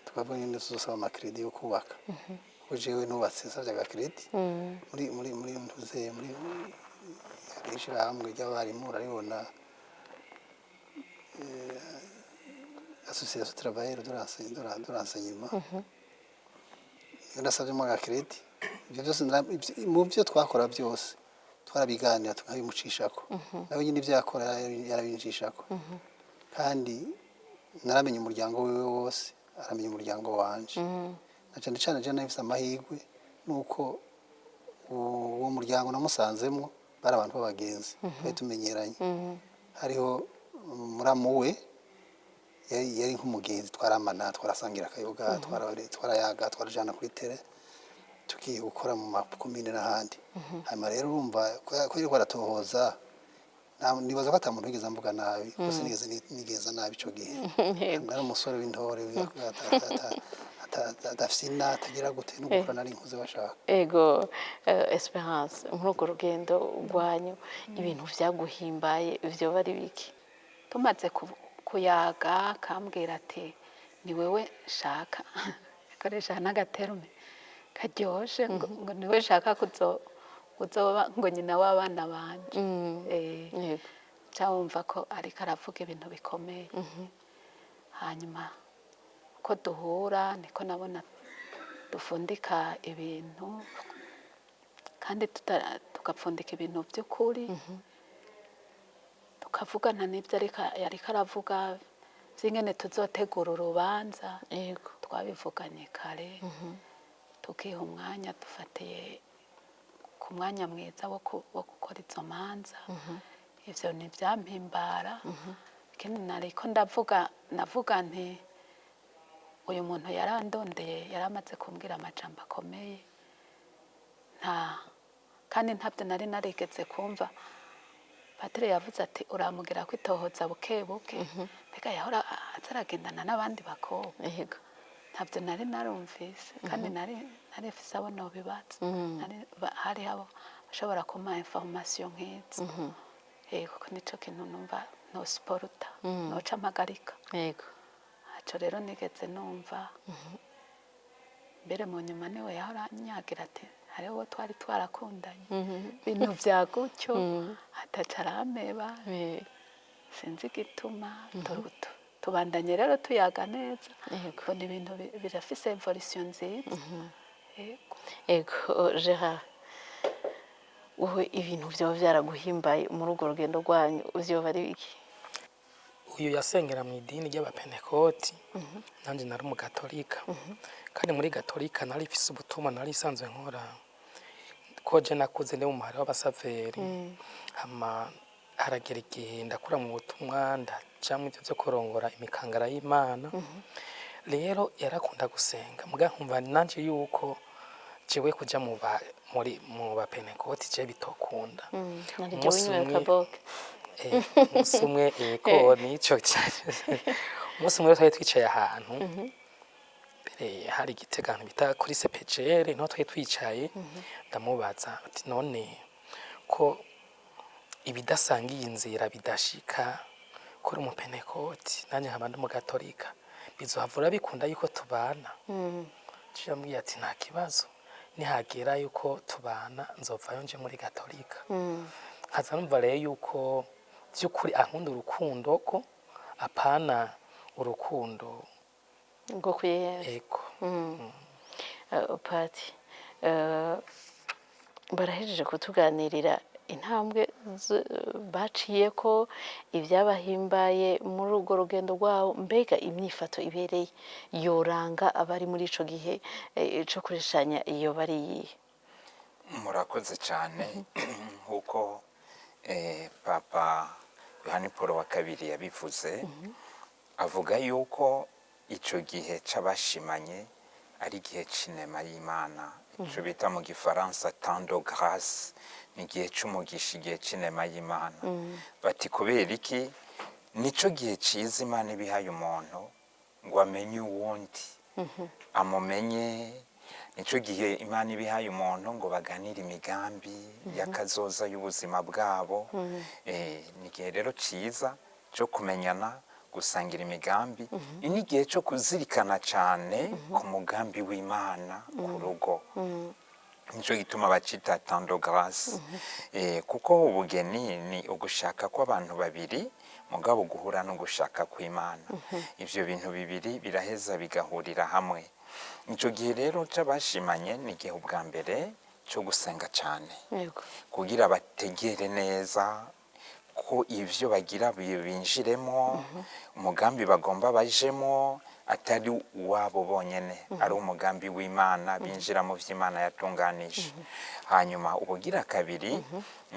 tukavuga n'ingene tuzosaba amakredi yo kubaka, kuko jewe nubatse nsavye agakredi muri ntuze muri ishirahamwe ry'abarimu, uraribona, association travailleur de l'enseignement, iyo nasavyemo agakredi. Ibyo byose mu byo twakora byose twarabiganira, tukabimucishako, nawe nyine ibyo yakora yarabinjishako, kandi naramenye umuryango wiwe wose, aramenya umuryango wanje. Na cyane cyane je nafise amahirwe nuko uwo muryango namusanzemwo bari abantu b'abagenzi, twari tumenyeranye. Hariho muramu we yari nk'umugenzi, twaramana, twarasangira akayoga, twarayaga, twarajana kuri tere, tugiye gukora mu makomine n'ahandi. Hanyuma rero urumva ko yariko aratohoza, nibaza ko ata muntu wigeze amvuga nabi, kuko sinigeze nigeza nabi ico gihe. Nari umusore w'intore adafyina, atagira gute, no gukora nari nkuze bashaka. Ego, Esperance, muri urwo rugendo rwanyu ibintu vyaguhimbaye vyoba ari biki? Tumaze kuyaga, akambwira ati ni wewe nshaka, akoresha n'agaterume. Karyoshe, ngo niwe shaka kuzoba ngo nyina w'abana banje. Ca wumva ko ariko aravuga ibintu bikomeye. Hanyuma ko duhura niko nabona dufundika ibintu, kandi tugapfundika ibintu by'ukuri, tukavugana n'ibyo yariko aravuga by'ingene tuzotegura urubanza. Twabivuganye kare, tukiha umwanya, dufatiye ku mwanya mwiza wo gukora izo manza. Ivyo ntivyampimbara. Ikindi nariko ndavuga, navuga nti uyu muntu yarandondeye, yaramaze kumbwira amajambo akomeye, nta kandi ntabyo nari narigeze kumva. Patiri yavuze ati uramugira kwitohoza buke buke, mbega yahora aza aragendana n'abandi bakobwa? Ntabyo nari narumvise, kandi nari mfise abo nobibaza. Hari abo bashobora kumpa information nk'izo. Kuko nico kintu numva no siporuta noca mpagarika. Aco rero nigeze numva mbere mu nyuma niwe yahora anyagira ati hariho uwo twari twarakundanye, ibintu vya gutyo, ataca arampeba. Sinzi igituma. Tubandanye rero tuyaga neza. Mbona ibintu birafise evolution nziza. Yego. Ego, Gerard, wowe ibintu vyoba vyaraguhimbaye muri urwo rugendo rwanyu vyoba ari biki? Uyu yasengera mu idini ry'abapentekoti, nanjye nari umugatolika, kandi muri gatolika nari mfise ubutumwa nari isanzwe nkora, ko je nakuze ndi mu muhari w'abasaveri. Hama haragera igihe ndakura mu butumwa, ndaja mu ivyo vyo kurongora imikangara y'Imana. Rero yarakunda gusenga, muga nkumva nanje yuko jewe kuja mu ba muri mu bapentekoti je bitokunda. Nari Umunsi jewe umwe kaboke. Umunsi umwe, ego, nico umunsi umwe twari twicaye ahantu mbere hari igitega bita kuri CPGR, niho twari twicaye. Ndamubaza ati none ko ibidasangiye inzira bidashika, ko uri umupentekoti nanjye nkaba ndi umugatolika, bizohavura bikunda yuko tubana? Yambwiye ati nta kibazo, nihagera yuko tubana nzovayo nje muri gatolika. Nkaza numva rero yuko by'ukuri ankunda urukundo, ko apana urukundo ngo kuyera. Ego. Pati, barahejeje kutuganirira intambwe baciye ko ibyabahimbaye muri urwo rugendo rwabo. Mbega imyifato ibereye yoranga abari muri ico gihe co kureshanya iyo bari iyihe? Murakoze cyane. Nk'uko Papa Yohani Paul wa kabiri yabivuze, avuga yuko icyo gihe c'abashimanye ari igihe c'inema y'Imana, icyo bita mu gifaransa temps de grâce, ni igihe c'umugisha, igihe c'inema y'Imana. Bati kubera iki? Nico gihe ciza Imana ibihaye umuntu ngo amenye uwundi, amumenye. Nico gihe Imana ibihaye umuntu ngo baganire imigambi y'akazoza y'ubuzima bwabo. Ni igihe rero ciza cyo kumenyana, gusangira imigambi, ni n'igihe cyo kuzirikana cyane ku mugambi w'Imana ku rugo. Nico gituma bacita temps de grâce. Kuko ubugeni ni ugushaka kw'abantu babiri, mugabo guhura no gushaka kw'Imana. Ivyo bintu bibiri biraheza bigahurira hamwe. Ico gihe rero c'abashimanye ni igihe ubwa mbere cyo gusenga cyane, kugira bategere neza ko ivyo bagira binjiremo umugambi bagomba bajemo atari uwabo bonyene, ari umugambi w'Imana, binjira mu vy'Imana yatunganije. Hanyuma ubugira kabiri,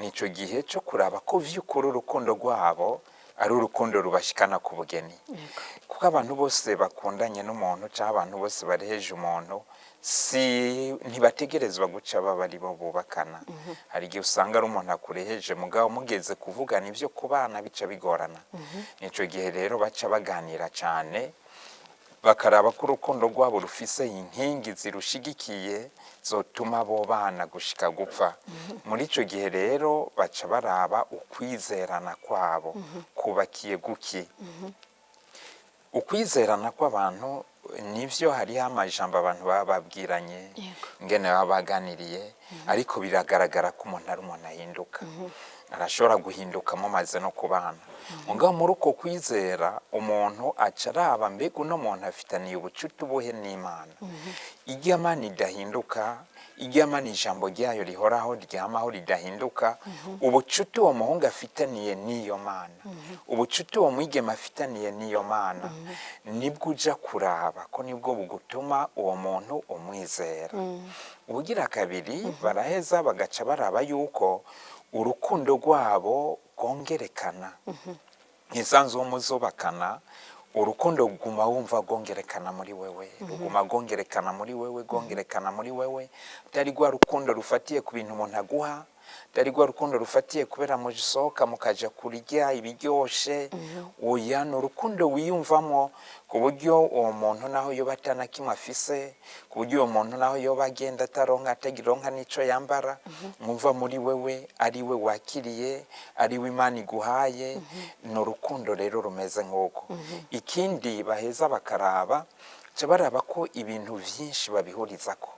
nico gihe cyo kuraba ko vy'ukuri urukundo rwabo ari urukundo rubashikana ku bugeni, kuko abantu bose bakundanye n'umuntu cyangwa abantu bose bareheje umuntu si ntibategerezwa guca baba ari bo bubakana. Hari igihe usanga ari umuntu akureheje, mugabo mugeze kuvugana ibyo kubana bica bigorana. Nico gihe rero baca baganira cyane, bakaraba ko urukundo rwabo rufise inkingi zirushigikiye zotuma abo bana gushika gupfa. Muri ico gihe rero baca baraba ukwizerana kwabo kubakiye guki. Ukwizerana kw'abantu nivyo, hariho amajambo abantu baba babwiranye, ingene baba baganiriye, ariko biragaragara ko umuntu ari umuntu ahinduka, arashobora guhinduka mumaze no kubana. Mugabo muri uko kwizera, umuntu aca araba: mbega uno muntu afitaniye ubucuti ubuhe n'Imana? Irya Mana idahinduka, irya Mana ijambo ryayo rihoraho, ryamaho, ridahinduka, ubucuti uwo muhungu afitaniye n'iyo Mana, ubucuti uwo mwigeme afitaniye n'iyo Mana, nibwo uja kuraba ko nibwo bugutuma uwo muntu umwizera. Ubugira kabiri, baraheza bagaca baraba yuko urukundo rwabo rwongerekana. Ntisanzwe muzubakana, urukundo ruguma wumva rwongerekana muri wewe, ruguma rwongerekana muri wewe, rwongerekana muri wewe, atari rwa rukundo rufatiye ku bintu umuntu aguha, atari rwa rukundo rufatiye kubera musohoka mukaja kurya ibiryoshe. Oya, ni urukundo wiyumvamo ku buryo uwo muntu naho yoba atana kimwe afise, ku buryo uwo muntu naho yoba agenda ataronka, atagironka n'ico yambara, mwumva muri wewe ari we wakiriye, ari we Imana iguhaye. Ni urukundo rero rumeze nk'uko. Ikindi baheza bakaraba, ca baraba ko ibintu vyinshi babihurizako,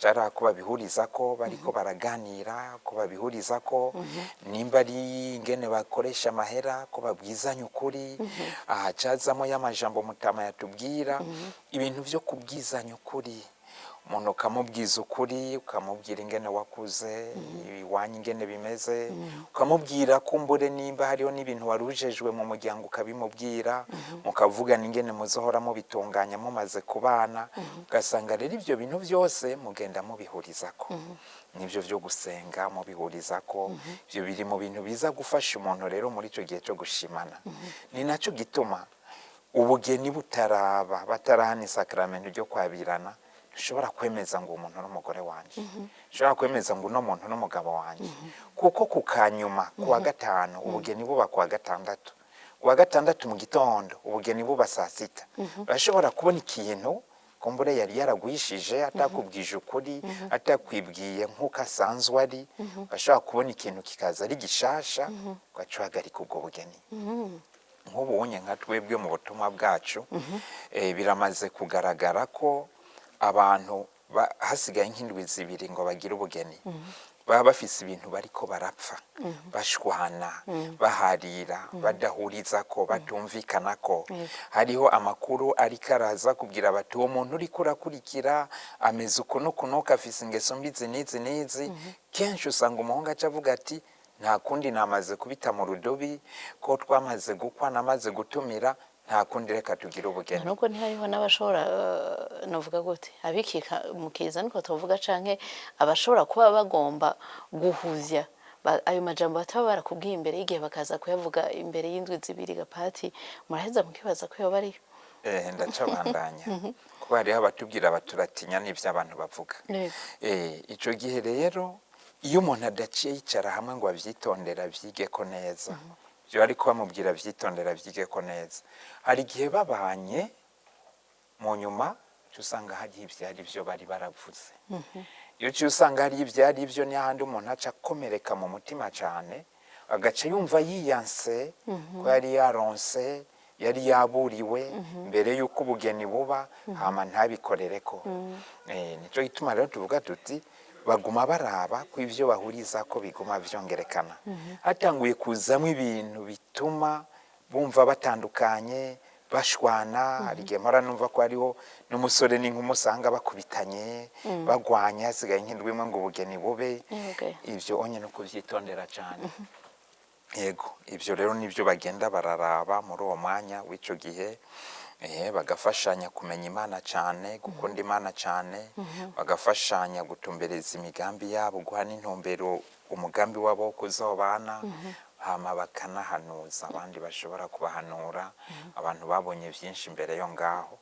cara ko babihurizako bariko baraganira, ko babihurizako nimba ari ingene bakoresha amahera, ko babwizanya ukuri. Aha cazamo y'amajambo mutama yatubwira, ibintu vyo kubwizanya ukuri. Umuntu ukamubwiza ukuri, ukamubwira ingene wakuze, iwanyu ingene bimeze, ukamubwira kumbure nimba hariho n'ibintu wari ujejwe mu muryango, ukabimubwira, mukavugana ingene muzohora mubitunganya mumaze kubana. Ugasanga rero ibyo bintu byose mugenda mubihurizako, nibyo byo gusenga mubihurizako. Ibyo biri mu bintu biza gufasha umuntu rero muri icyo gihe cyo gushimana. Ni nacyo gituma ubugeni butaraba, batarahana isakaramentu ryo kwabirana, ntushobora kwemeza ngo uwo muntu n'umugore wanje, ntushobora kwemeza ngo uno muntu n'umugabo wanje, kuko ku kanyuma ku wa gatanu ubugeni buba, ku wa gatandatu, ku wa gatandatu mu gitondo ubugeni buba saa 6, urashobora kubona ikintu kumbure yari yaragwishije, atakubwije ukuri, atakwibwiye nk'uko asanzwe ari. Urashobora kubona ikintu kikaza ari gishasha, ugaca uhagarika ubwo bugeni. Nk'ubu unye nka twebwe mu butumwa bwacu, biramaze kugaragara ko abantu hasigaye nk'indwi 2 ngo bagire ubugeni, baba bafise ibintu bariko barapfa, bashwana, baharira, badahuriza ko, batumvikana ko hariho amakuru ariko araza kubwira bati: uwo muntu uriko urakurikira ameze uku n'uku n'uku, afise ingeso mbi izi n'izi n'izi. Kenshi usanga umuhungu aca avuga ati: nta kundi, namaze kubita mu rudubi, ko twamaze gukwa, namaze gutumira, nta kundi, reka tugire ubugeni. Nubwo ntihariho n'abashobora, novuga gute, abikika mukiza niko tuvuga, canke abashobora kuba bagomba guhuzya ayo majambo bataba barakubwiye imbere y'igihe, bakaza kuyavuga imbere y'indwi 2 gapati, muraheza mukibaza ko yoba ariyo. Ndacabandanya, kuko hariho abatubwira baturatinya n'ivyo abantu bavuga. Ico gihe rero iyo umuntu adaciye yicara hamwe ngo avyitondere, avyige ko neza ibyo ariko bamubwira, avyitondere, avyige ko neza, hari igihe babanye mu nyuma uca usanga hari ivyari byo bari baravuze. Iyo uciye usanga hari ivyari byo, ni hahandi umuntu aca akomereka mu mutima cane, agaca yumva yiyanse ko yari yaronse, yari yaburiwe mbere y'uko ubugeni buba, hama ntabikorereko. Nico gituma rero tuvuga tuti baguma baraba ko ivyo bahuriza ko biguma vyongerekana. Hatanguye kuzamwo ibintu bituma bumva batandukanye, bashwana, hari igihe mpora numva ko hariho n'umusore n'inkumi usanga bakubitanye, bagwanye, hasigaye nk'indwi imwe ngo ubugeni bube. Ivyo onye no kuvyitondera cane. Yego, ivyo rero nivyo bagenda bararaba muri uwo mwanya w'ico gihe. Bagafashanya kumenya Imana cane, gukunda Imana cane, bagafashanya gutumbereza imigambi yabo, guha n'intumbero umugambi wabo wo kuzobana, hama bakanahanuza abandi bashobora kubahanura, abantu babonye vyinshi imbere yo ngaho.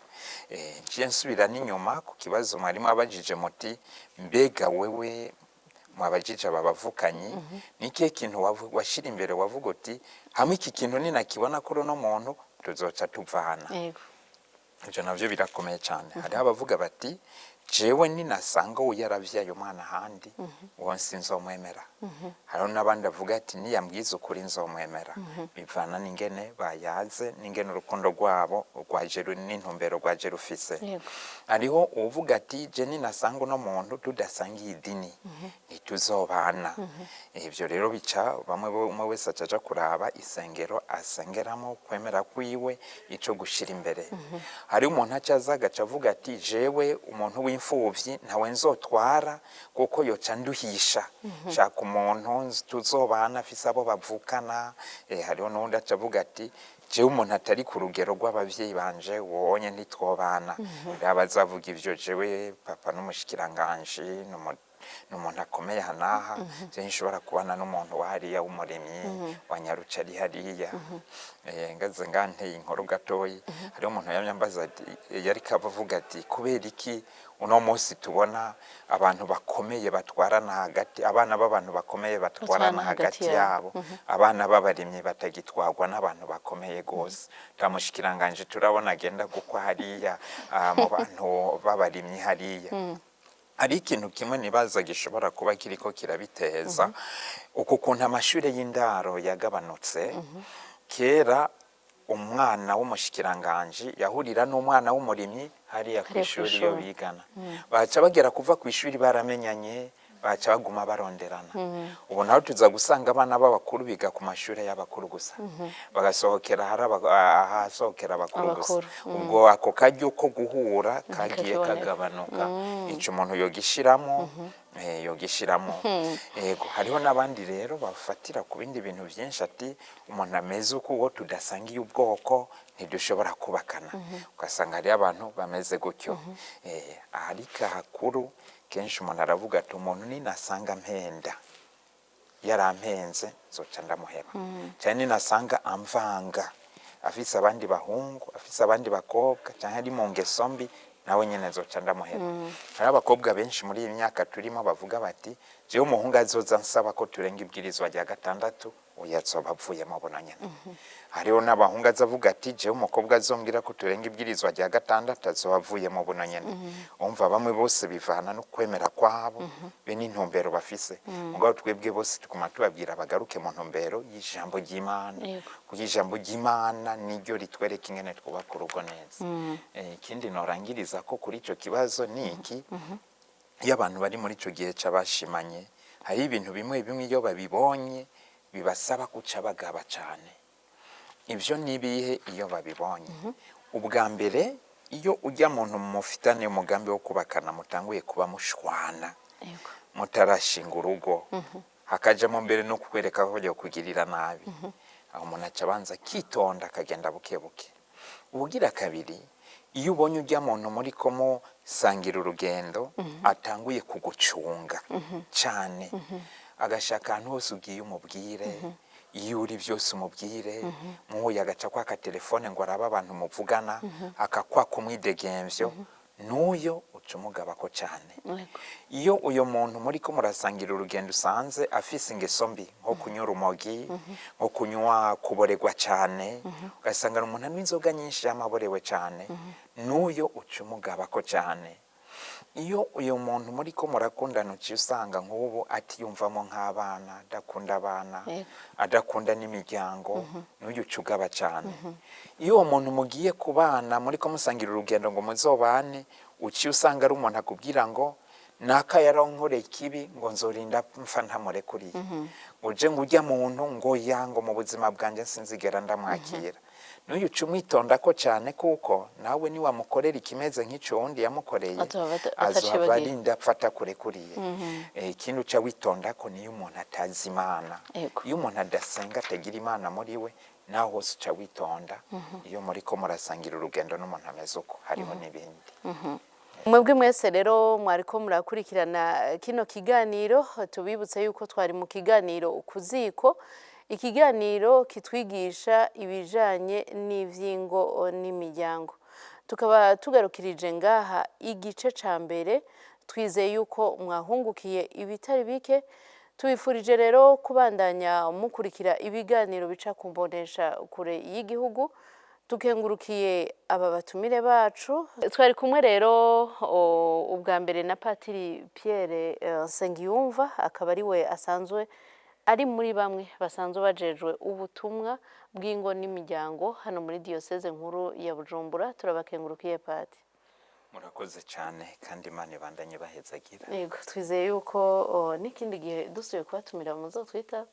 Nciye nsubira n'inyuma ku kibazo mwarimu abajije muti: mbega wewe, mwabajije aba bavukanyi, ni ikihe kintu washira imbere wavuga uti: hamwe iki kintu ninakibona kuri uno muntu tuzoca tuvana? Ivyo navyo birakomeye cyane. Hariho abavuga bati: Jewe ninasanga uwo yaravyaye umwana ahandi, uwo sinzomwemera. Hariho n'abandi avuga ati niyambwiza ukuri nzomwemera. Bivana n'ingene bayaze, n'ingene urukundo rwabo rwaje n'intumbero rwaje rufise. Hariho uwuvuga ati je ninasanga uno muntu tudasangiye idini ntituzobana. Ivyo rero bica bamwe umwe wese acaja kuraba isengero asengeramo, kwemera kwiwe, ico gushira imbere. Hari umuntu aca aza agaca avuga ati jewe umuntu w'imfuvyi ntawe nzotwara kuko yoca nduhisha, shaka umuntu tuzobana afise abo bavukana. Hariho n'uwundi aca avuga ati jewe umuntu atari ku rugero rw'abavyeyi banje wonye ntitwobana. Rero abazavuga ivyo, jewe papa n'umushikiranganji, n'umuntu akomeye aha n'aha, je nshobora kubana n'umuntu wa hariya w'umurimyi wa nyaruca ari hariya. Ngaze nganteye inkuru gatoyi, hariho umuntu yamye ambaza ati, yariko avuga ati kubera iki uno munsi tubona abantu bakomeye batwarana hagati, abana b'abantu bakomeye batwarana Batwarana hagati hagati yabo. yabo, abana b'abarimyi batagitwarwa n'abantu bakomeye gose? Nta mushikiranganje turabona agenda gukwa hariya mu bantu b'abarimyi hariya. Hari ikintu kimwe nibaza gishobora kuba kiriko kirabiteza, uku kuntu amashure y'indaro yagabanutse. Kera umwana w'umushikiranganji yahurira n'umwana w'umurimyi hariya Hariya kw'ishuri iyo kw'ishuri. bigana, baca bagera kuva kw'ishuri baramenyanye, baca baguma baronderana. Ubu naho tuza gusanga abana b'abakuru biga ku mashure y'abakuru gusa, bagasohokera hari ahasohokera abakuru gusa. Abakuru, Ubwo ako karyo ko guhura kagiye Ntikakiboneka. kagabanuka. Ico umuntu yogishiramo, yogishiramo. Yego, hariho n'abandi rero bafatira ku bindi bintu byinshi, ati umuntu ameze uko, uwo tudasangiye ubwoko ntidushobora kubakana. Ugasanga hariyo abantu bameze gutyo. Ariko ahakuru kenshi umuntu aravuga ati umuntu ninasanga mpenda yarampenze nzoca ndamuheba, cyane ninasanga amvanga afise abandi bahungu, afise abandi bakobwa, cyangwa ari mu ngeso mbi, nawe nyene nzoca ndamuheba. Hari abakobwa benshi muri iyi myaka turimo bavuga bati jewe umuhungu azoza ansaba ko turenga ibwirizwa rya gatandatu, oya azoba avuyemo buno nyene. Hariho n'abahungu azavuga ati jewe umukobwa azombwira ko turenga ibwirizwa rya gatandatu azoba avuyemo buno nyene. Umva, bamwe bose bivana no kwemera kwabo be n'intumbero bafise. Mugabo twebwe bose tuguma tubabwira bagaruke mu ntumbero y'ijambo ry'Imana, kuko ijambo ry'Imana niryo ritwereka ingene twubaka urugo neza. Ikindi norangiriza ko kuri ico kibazo ni iki: iyo abantu bari muri ico gihe c'abashimanye, hari ibintu bimwe bimwe iyo babibonye bibasaba guca bagaba cane. Ivyo ni ibihe iyo babibonye? Ubwa mbere, iyo ujya muntu mufitane umugambi wo kubakana mutanguye kuba mushwana mutarashinga urugo, hakajamo mbere no kukwereka ko kugirira nabi, aho umuntu aca abanza akitonda akagenda buke buke. Ubugira kabiri, iyo ubonye ujya muntu muri ko musangira urugendo atanguye kugucunga cane, agashaka ahantu hose ugiye umubwire, iyo uri byose umubwire, muhuye agaca kwaka telefone ngo arabe abantu muvugana, akakwaka umwidegemvyo, n'uyo uca umugabako cane. Iyo uyo muntu muri ko murasangira urugendo usanze afise ingeso mbi, nko kunywa urumogi, nko kunywa kuboregwa cane, ugasanga umuntu anywa inzoga nyinshi yamaborewe cane, n'uyo uca umugabako cane. Iyo uyu muntu muri ko murakundana uciye usanga nk'ubu atiyumvamo nk'abana, adakunda abana, adakunda n'imiryango, n'uyu uca ugaba cane. Iyo uwo muntu mugiye kubana, muri ko musangira urugendo ngo muzobane, uciye usanga ari umuntu akubwira ngo naka yarankoreye ikibi, ngo nzorinda mpfa ntamurekuriye, ngo je ngo ujya muntu ngo ya ngo mu buzima bwanjye sinzigera ndamwakira, n'uyu uca umwitonda ko cyane, kuko nawe niwamukorera ikimeze nk'ico wundi yamukoreye, Azohava azohava atacibagiye. arinda apfa atakurekuriye. Ikindi uca witonda ko niyo umuntu atazi Imana, iyo umuntu adasenga, atagira Imana muri we, naho hose uca witonda iyo muri ko murasangira urugendo n'umuntu ameze uko. Hariho n'ibindi. Mwebwe mwese rero mwariko murakurikirana kino kiganiro, tubibutse yuko twari mu kiganiro Ukuziko, ikiganiro kitwigisha ibijanye n'ivyingo n'imiryango. Tukaba tugarukirije ngaha igice ca mbere. Twizeye yuko mwahungukiye ibitari bike. Tubifurije rero kubandanya mukurikira ibiganiro bica ku mbonesha kure y'igihugu. Tukengurukiye aba batumire bacu. Twari kumwe rero ubwa mbere na Patiri Pierre Nsengiyumva, akaba ari we asanzwe ari muri bamwe basanzwe bajejwe ubutumwa bw'ingo n'imiryango hano muri Diyoseze nkuru ya Bujumbura. Turabakengurukiye, Pati. Murakoze cyane, kandi Imana ibandanye bahezagira. Yego, twizeye yuko n'ikindi gihe dusubiye kubatumira muzotwita.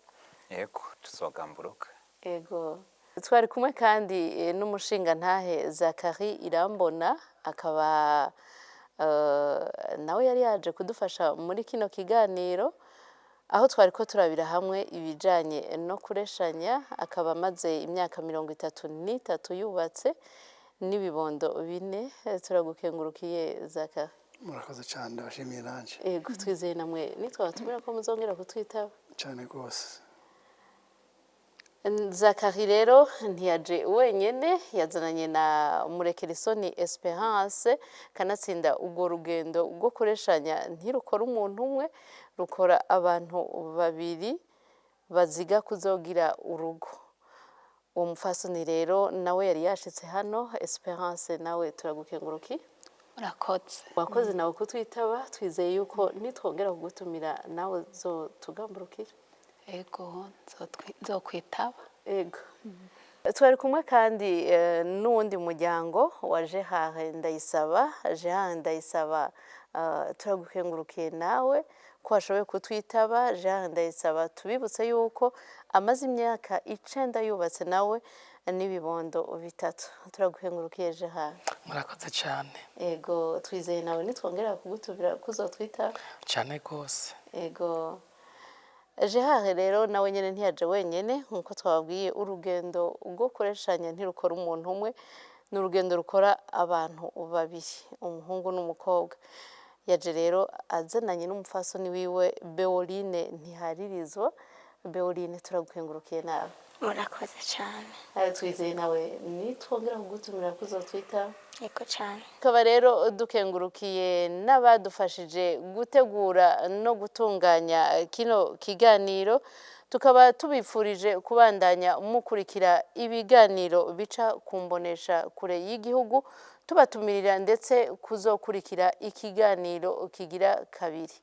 Yego, tuzogamburuka. Yego. Twari kumwe kandi n'umushingantahe Zakari Irambona, akaba nawe yari yaje kudufasha muri kino kiganiro, aho twari ko turabira hamwe ibijanye no kureshanya, akaba amaze imyaka 33 yubatse n'ibibondo 4. Turagukengurukiye, Zakari. Murakoze cyane, ndabashimiye nanjye. Yego, twizeye namwe nitwabatumira ko muzongera kutwitaba. Cyane rwose. Zakari rero ntiyaje wenyene, yazananye na Murekerisoni Esperance. Kanatsinda urwo rugendo rwo kureshanya ntirukora umuntu umwe, rukora abantu babiri baziga kuzogira urugo. Uwo mupfasoni rero nawe yari yashitse hano. Esperance, nawe turagukengurukiye. Murakoze. Wakoze nawe kutwitaba. Twizeye yuko nitwongera kugutumira nawe zotugamburukira. Ego, nzokwitaba. Ego. Twari kumwe kandi n'uwundi muryango wa Gerard Ndayisaba. Gerard Ndayisaba, turagukengurukiye nawe ko washoboye kutwitaba. Gerard Ndayisaba, tubibutse yuko amaze imyaka 9 yubatse nawe n'ibibondo 3. Turagukengurukiye, Gerard. Murakoze cyane. Ego, twizeye nawe nitwongera kugutumira kuzotwitaba. Cyane rwose. Ego. Gerard rero nawe nyene ntiyaje wenyene, nkuko twababwiye, urugendo rwo kureshanya ntirukora umuntu umwe, ni urugendo rukora abantu babiri, umuhungu n'umukobwa. Yaje rero azananye n'umupfasoni wiwe Beoline Ntiharirizwa. Beoline, turagukengurukiye nawe. Murakoze cyane. Ayo, twizeye nawe nitwongera kugutumira kuzotwitaba. Yego cyane. Tukaba rero dukengurukiye n'abadufashije gutegura no gutunganya kino kiganiro, tukaba tubifurije kubandanya mukurikira ibiganiro bica ku mbonesha kure y'igihugu, tubatumirira ndetse kuzokurikira ikiganiro kigira kabiri.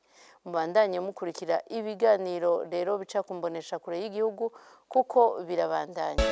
Mubandanye mukurikira ibiganiro rero bica ku mbonesha kure y'igihugu, kuko birabandanya.